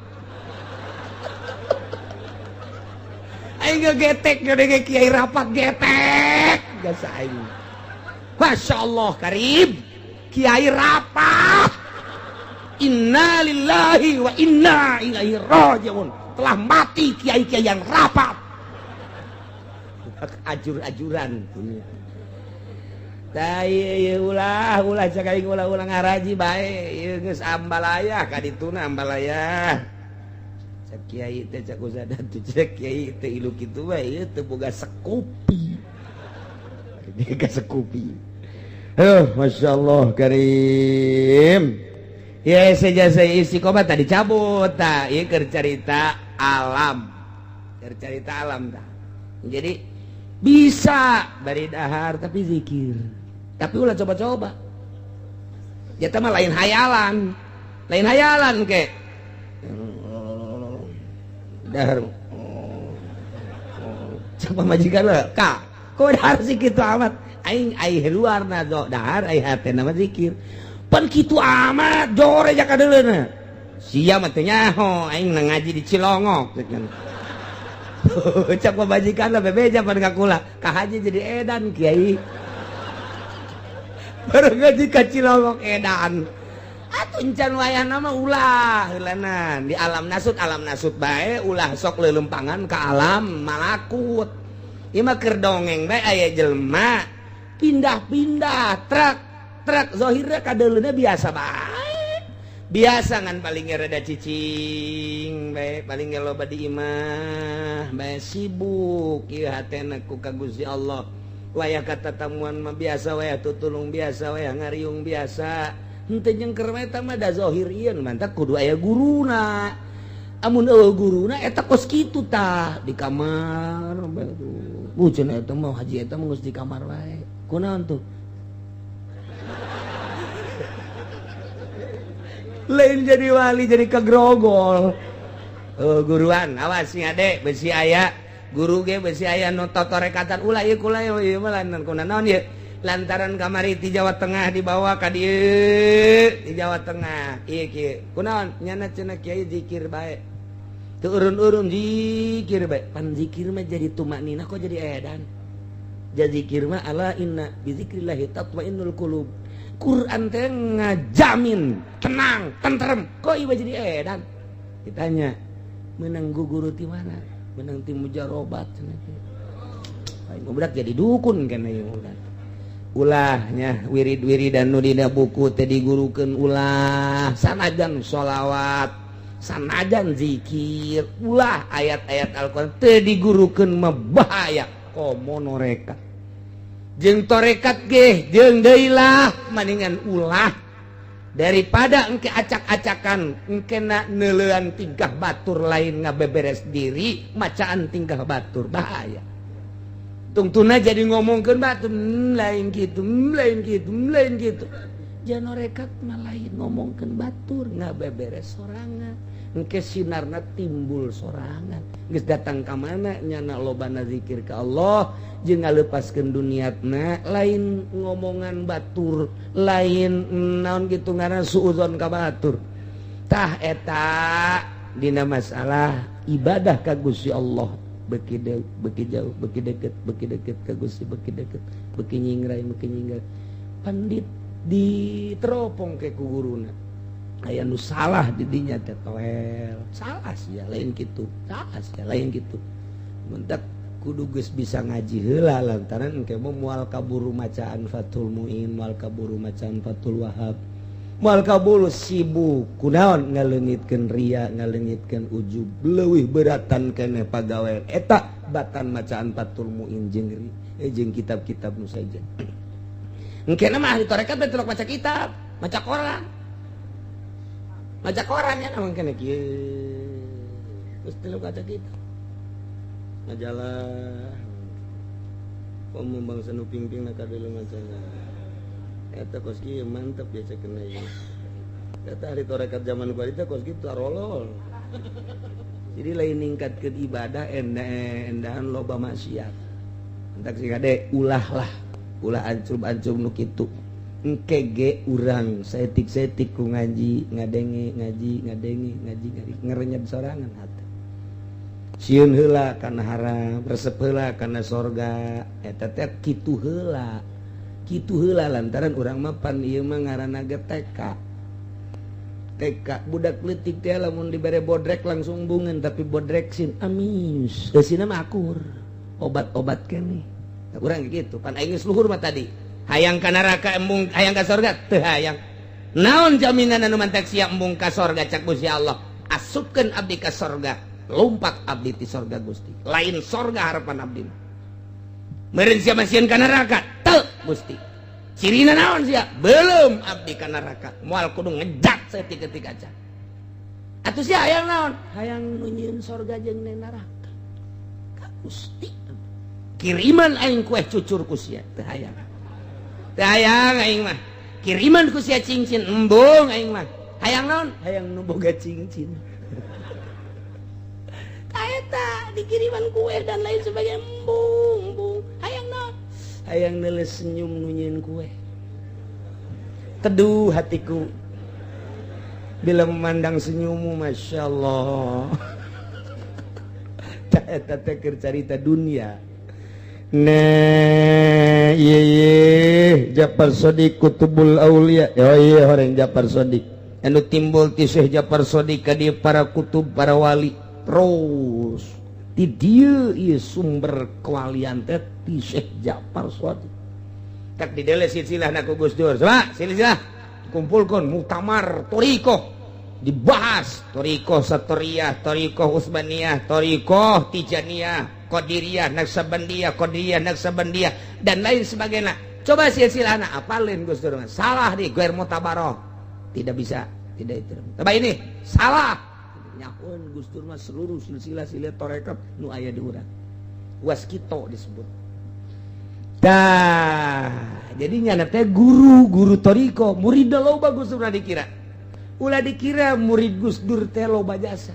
Aing gegetek gede kiai rapat getek geus aing. Masya Allah karib kiai rapat. Inna lillahi wa inna ilaihi rajiun. Telah mati kiai-kiai yang rapat. Ajur-ajuran dunia. Tai ulah ulah cak aing ulah ulah ngaraji bae ieu geus ambalaya ka dituna ambalaya. Cak kiai teh cak usadan teh cak kiai teh ilu kitu bae ieu teu boga sekupi. Boga sekupi. Heuh masyaallah karim. Ya sejasa istiqomah tadi cabut ta ieu keur carita alam. Keur carita alam ta. Jadi bisa bari dahar tapi zikir. Tapi ulah coba-coba. Ya mah lain hayalan. Lain hayalan ke. Dahar. Coba majikan lah, Kak. Kok dahar sih kitu amat? Aing ai luarna dahar ai hatena mah zikir. Pan kitu amat jore ja kadeuleuna. Sia mah teu nyaho aing na ngaji di Cilongok. Cak pamajikan lah bebeja pan ka kula. Ka haji jadi edan kiai. Baru ngaji ka Cilongok edan. Atuh encan wayahna mah ulah heulanan di alam nasut bae ulah sok leuleumpangan ka alam malakut. Ieu mah keur dongeng bae aya jelema pindah-pindah truk truk zahirna kadeuleuna biasa bae. Biasa ngan paling rada cicing bae paling loba di imah bae sibuk ieu hatena ku ka Gusti Allah. Wayah katatamuan mah biasa wayah tutulung biasa wayah ngariung biasa. Henteu nyengker mah eta mah da zahir ieu mantak kudu aya guruna. Amun eueuh guruna eta kos kitu tah di kamar bae tuh. Bu cenah eta mah haji eta mah geus di kamar wae. Kunaon tuh? Lain jadi wali jadi kegrogol. Oh, guruan awas nih adek besi aya guru ge besi aya nu totorekatan ulah ieu kula ieu mah lantaran kunaon ieu lantaran kamari ti Jawa Tengah dibawa ka dieu di Jawa Tengah ieu kieu kunaon nyana cenah kiai zikir bae teu urun-urun zikir bae pan zikir mah jadi tumakninah kok jadi edan jadi zikir mah ala inna bi zikrillah tatmainnul qulub. Quran teh ngajamin tenang, tentrem. Kok ieu jadi edan? Ditanya, menang guru ti mana? Menang ti mujarobat cenah teh. Aing budak jadi dukun kana ieu budak. Ulahnya wirid-wiridan nu dina buku teh digurukeun ulah, sanajan sholawat, sanajan zikir, ulah ayat-ayat Al-Qur'an teh digurukeun mah bahaya komo norekat. Jeung torekat ge jeung deui lah maningan ulah daripada engke acak-acakan engke na neuleuan tingkah batur lain ngabeberes diri macaan tingkah batur bahaya tungtuna jadi ngomongkeun batur lain kitu lain kitu lain kitu janorekat mah lain ngomongkeun batur ngabeberes sorangan Engke sinarna timbul sorangan. Geus datang ka mana nyana lobana zikir ka Allah jeung ngalepaskeun duniatna, lain ngomongan batur, lain naon kitu ngaranna suudzon ka batur. Tah eta dina masalah ibadah ka Gusti Allah beki beki jauh, beki deket, beki deket ka Gusti, beki deket, beki nyingrai, beki nyingrai. Pandit diteropong ke ku guruna. Aya nu salah di dinya teh, toel salah sia, lain kitu, salah sia, lain kitu. Mentak kudu geus bisa ngaji heula, lantaran engke mah moal kaburu macaan Fathul Muin, moal kaburu macaan Fathul Wahab, moal kaburu, sibuk kunaon ngaleungitkeun ria, ngaleungitkeun ujub. Leuwih beratan keneh pagawean eta batan macaan Fathul Muin jeung jeung kitab-kitab nu saja. Engke mah ahli tarekat teh maca kitab, maca koran, maca koran ya, namang kene kieu terus tilok maca kitab, majalah. Komo bangsa nu pingping na kadeuleung maca eta kos kieu, mantep ya cekena ieu. Eta ahli tarekat zaman kuari teh kos kitu, arolol. Jadi lain ningkatkeun ibadah, endahan loba maksiat. Entak sih kade, ulah lah, ulah ancum-ancum nu kitu. Engke ge urang saeutik-saeutik ku ngaji, ngadenge ngaji, ngadenge ngaji, ngerenyet sorangan hati. Sieun heula kana haram, resep heula kana sorga. Eta teh kitu heula, kitu heula, lantaran urang mah pan ieu mah ngaranna ge TK. TK budak leutik teh lamun dibere bodrek langsung bungeun, tapi bodrek sin amis eusina mah akur, obat-obat keneh. Urang gitu pan aing geus luhur mah tadi. Hayang ka neraka embung, hayang ka sorga teu hayang. Naon jaminan anu mantak sia embung ka sorga? Cak Gusti Allah, asupkeun abdi ka sorga, lompat abdi ti sorga. Gusti, lain sorga harapan abdi. Meureun sia masieun ka neraka teu? Gusti, cirina naon sia belum abdi ka neraka? Moal kudu ngejat saeutik-eutik aja atuh. Sia hayang naon? Hayang nu nyieun sorga jeung neraka. Ka Gusti kiriman aing kue cucur ku sia, teu hayang, teu hayang aing mah. Kiriman ku sia cincin, embung aing mah. Hayang naon? Hayang nu boga cincin. Eta dikiriman kue dan lain sebagainya, embung, embung. Hayang naon? Hayang neles senyum nu nyieun kue. Teduh hatiku bila memandang senyummu, masya Allah. Eta teh keur carita dunia. Nah, iya iya Japar Sodik Kutubul Aulia. Oh iya, orang Japar Sodik anu timbul ti Syekh Japar Sodik ka dieu, para kutub, para wali terus di dieu. Ieu sumber kewalian teh ti Syekh Japar Sodik. Tak didele silsilah ku Gus Dur. Coba silsilah kumpulkan, muktamar thoriqoh, dibahas thoriqoh Satoriyah, thoriqoh Utsmaniyah, thoriqoh Tijaniyah, Qadiriyah, Naksabandiyah, Qadiriyah, Naksabandiyah, dan lain sebagainya. Coba silsilah apalin Gus Dur salah di Guer Mutabaroh, tidak bisa, tidak itu. Coba ini salah. Nyahoan Gus Dur mah seluruh silsilah silsilah tarekat nu aya di urang. Waskito disebut. Dah, jadi nyana teh guru guru thoriqoh, murid loba Gus Dur. Dikira, ulah dikira murid Gus Dur teh loba jasa.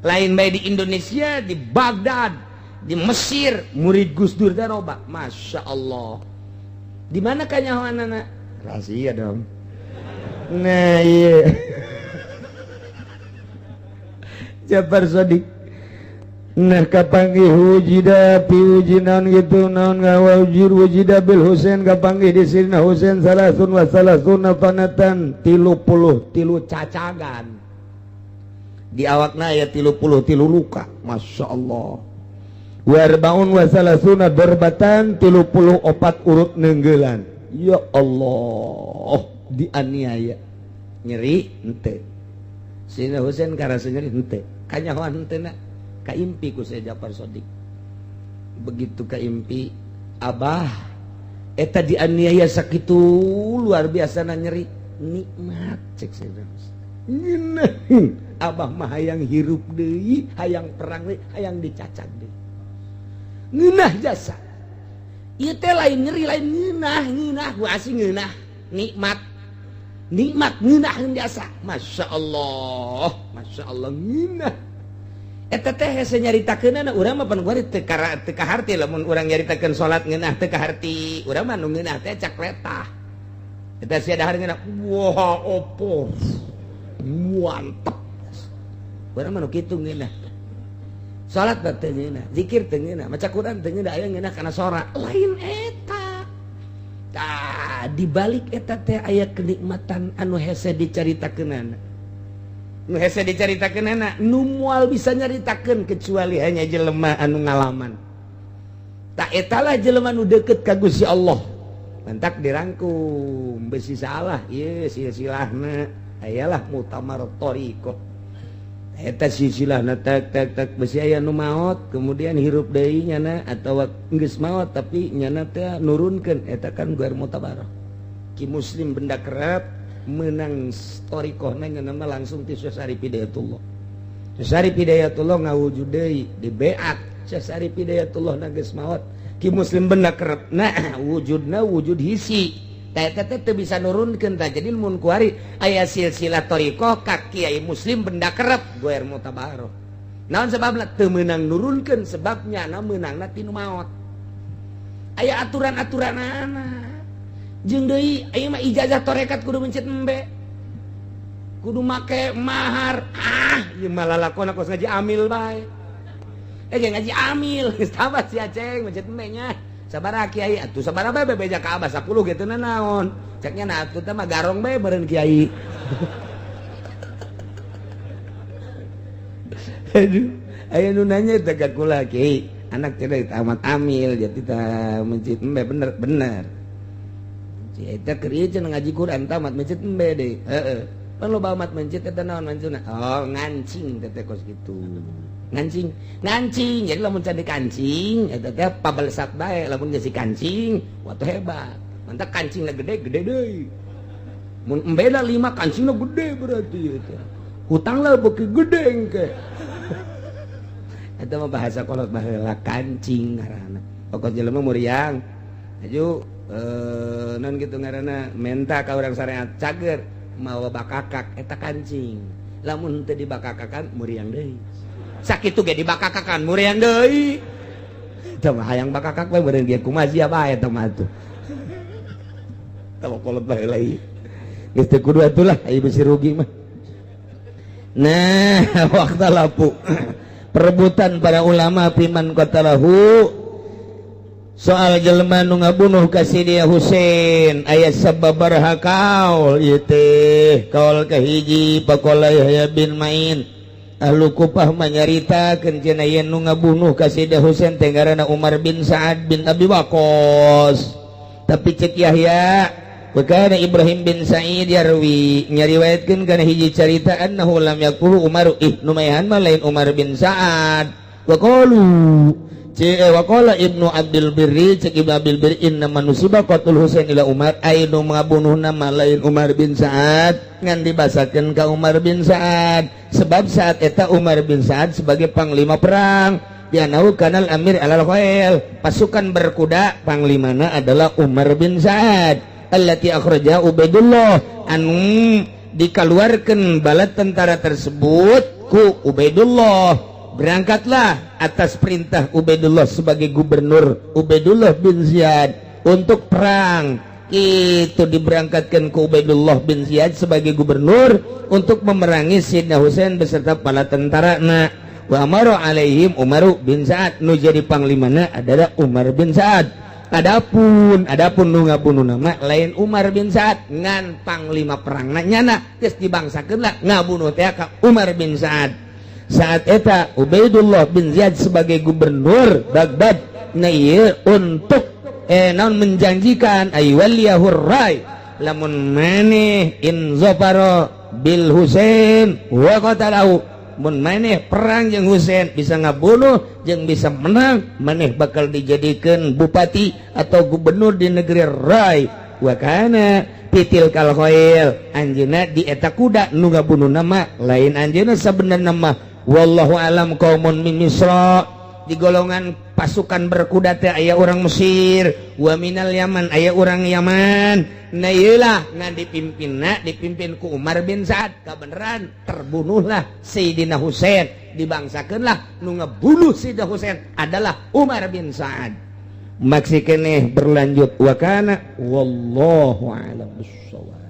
Lain bae di Indonesia, di Baghdad, di Mesir, murid Gus Dur teh loba. Masya Allah. Di mana kanyahoanana? Rahasia dong. Nah, iya. Jafar Sodik. Nah, kapanggih wujida pi naon gitu, naon ngawujir wujida bil Husain, kapanggih di sini Husain salasun wa salasuna fanatan, 33 cacagan di awakna ya, 33 luka, masya Allah. Warbaun wa salasuna darbatan, 34 urut nenggelan. Ya Allah, dianiaya, nyeri ente. Sina Husain karasa nyeri ente, kanyahoan ente na kaimpi ku saya Japar Sodik. Begitu kaimpi, Abah, eta dianiaya sakitu luar biasa na nyeri, nikmat cek saya. Abah mah hayang hirup deui, hayang perang deui, hayang dicacag deui, ngeunah jasa ieu teh. Lain nyeri, lain ngeunah, ngeunah gua asing, ngeunah nikmat. Nikmat ngeunah biasa. Masya Allah, Masya Allah ngeunah. Eta teh hese nyaritakeunana, urang mah pan kuari teu teu kaharti. Lamun urang nyaritakeun salat ngeunah teu kaharti. Urang mah nu ngeunah teh cak letah. Eta sia dahar ngeunah, wah opo. Mantep. Urang mah nu kitu ngeunah. Salat teh ngeunah, zikir teu ngeunah, maca Quran teu ngeunah, aya ngeunah kana sora. Lain eta. Tah, di balik eta teh aya kenikmatan anu hese dicaritakeunana. Nu hese dicaritakeunana, nu moal bisa nyaritakeun kecuali hanya jelema anu ngalaman. Tak etalah jelema nu deket ka Gusti Allah. Mantak dirangkum besi salah ieu silsilahna, ayalah muktamar thariqah. Eta silsilahna tak tak tak besi aya nu maot kemudian hirup deui nyana atawa geus maot tapi nyana teh nurunkeun, eta kan guar mutabarah. Ki Muslim Benda Kerep menang thariqahna nyana mah langsung ti Syekh Syarif Hidayatullah. Syekh Syarif Hidayatullah ngawujud deui di beat Syekh Syarif Hidayatullah na geus maot. Ki Muslim Benda Kerep nah wujudna wujud hisi. Teh teh teu bisa nurunkeun tah. Jadi mun kuari aya silsilah thariqah ka Kiai Muslim Benda Kerep goer mutabarah. Naon sebabna teu meunang nurunkeun? Sebabnya na meunangna ti nu maot. Aya aturan-aturanana. Jeung deui aya mah ijazah tarekat kudu mencit embe. Kudu make mahar. Ah, ieu mah lalakon kos ngaji amil bae. Eh ngaji amil geus tabat si Aceng mencit embe nya. Sabaraha kiai atuh, sabaraha bae bebeja ka abah 10 gitu naon. Ceknya nah atuh teh mah garong bae meureun kiai. Aduh, aya nu nanya teh ka kula, kiai, anak teh tamat amil jadi tah mencit embe bener bener. Eta keur ieu cenah ngaji Quran tamat mencit embe deui. Heeh. Pan loba amat mencit eta naon mancuna? Oh, ngancing teh teh kos kitu. Ngancing, ngancing. Jadi lamun can dikancing eta teh pabelesat bae, lamun geus dikancing wah teh hebat. Mantap kancingna gede gede deui. Mun embena 5 kancingna gede berarti eta. Hutangna beuki gede engke. Eta mah bahasa kolot baheula kancing ngaranna. Pokok jelema muriang. Aju non gitu ngaranna menta ka urang syariat cager mawa bakakak eta kancing. Lamun teu dibakakakan muriang deui. Sakitu ge dibakakakan muriang deui. Teu mah hayang bakakak we meureun ge kumaha sia bae eta mah atuh. Tah kolot baheula ieu. Geus teu kudu atuh lah ieu bisi rugi mah. Nah, waqtalafu perebutan para ulama fiman qatalahu soal jelema nu ngabunuh ka Sidina Husain aya sababaraha kaul ieu teh. Kaul kahiji, faqala Yahya bin Ma'in, ahlu Kufah manyaritakeun cenah yen nu ngabunuh ka Sidina Husain teh ngaranna Umar bin Sa'ad bin Abi Waqqas. Tapi cek Yahya, wa Ibrahim bin Sa'id yarwi nyariwayatkeun kana hiji carita annahu lam yaqulu Umar, ih nu maehan mah lain Umar bin Sa'ad. Wa qalu ce wa qala Ibnu Abdul Birri, cek Ibnu Abdul Birri, inna manusiba qatul Husain ila Umar, ai nu ngabunuhna mah lain Umar bin Sa'ad ngan dibasakeun ka Umar bin Sa'ad sebab saat eta Umar bin Sa'ad sebagai panglima perang, li'annahu kanal amir alal khail, pasukan berkuda panglimana adalah Umar bin Sa'ad, allati akhraja Ubaidullah, anu dikeluarkan bala tentara tersebut ku Ubaidullah. Berangkatlah atas perintah Ubaidullah sebagai gubernur, Ubaidullah bin Ziyad, untuk perang itu diberangkatkan ke Ubaidullah bin Ziyad sebagai gubernur untuk memerangi Sayyidina Husain beserta para tentara. Nah, wa amara alaihim Umar bin Sa'ad, nu jadi panglimana adalah Umar bin Sa'ad. Adapun adapun nu ngabunuh nama lain Umar bin Sa'ad ngan panglima perang nyana geus dibangsakeun lah ngabunuh teh ka Umar bin Sa'ad. Saat eta Ubaidullah bin Ziyad sebagai gubernur Baghdad, nah ieu untuk naon menjanjikan ay waliyahur rai, lamun maneh in zafara bil Husain wa qatalahu, mun maneh perang jeung Husain bisa ngabunuh jeung bisa menang, maneh bakal dijadikan bupati atau gubernur di negeri Rai. Wa kana fitil kal khail, anjeunna di eta kuda, nu ngabunuh nama lain anjeunna sabenerna mah, wallahu alam, qaumun min Misra, di golongan. Pasukan berkuda teh aya orang Mesir, wa minal Yaman, aya orang Yaman. Nah, iyalah ngan dipimpinna, dipimpin ku Umar bin Sa'ad. Kebenaran terbunuhlah Sayyidina Husain, dibangsakeunlah nu ngebunuh Sayyidina Husain adalah Umar bin Sa'ad. Maksi keneh berlanjut, wa kana wallahu a'lam bissawab.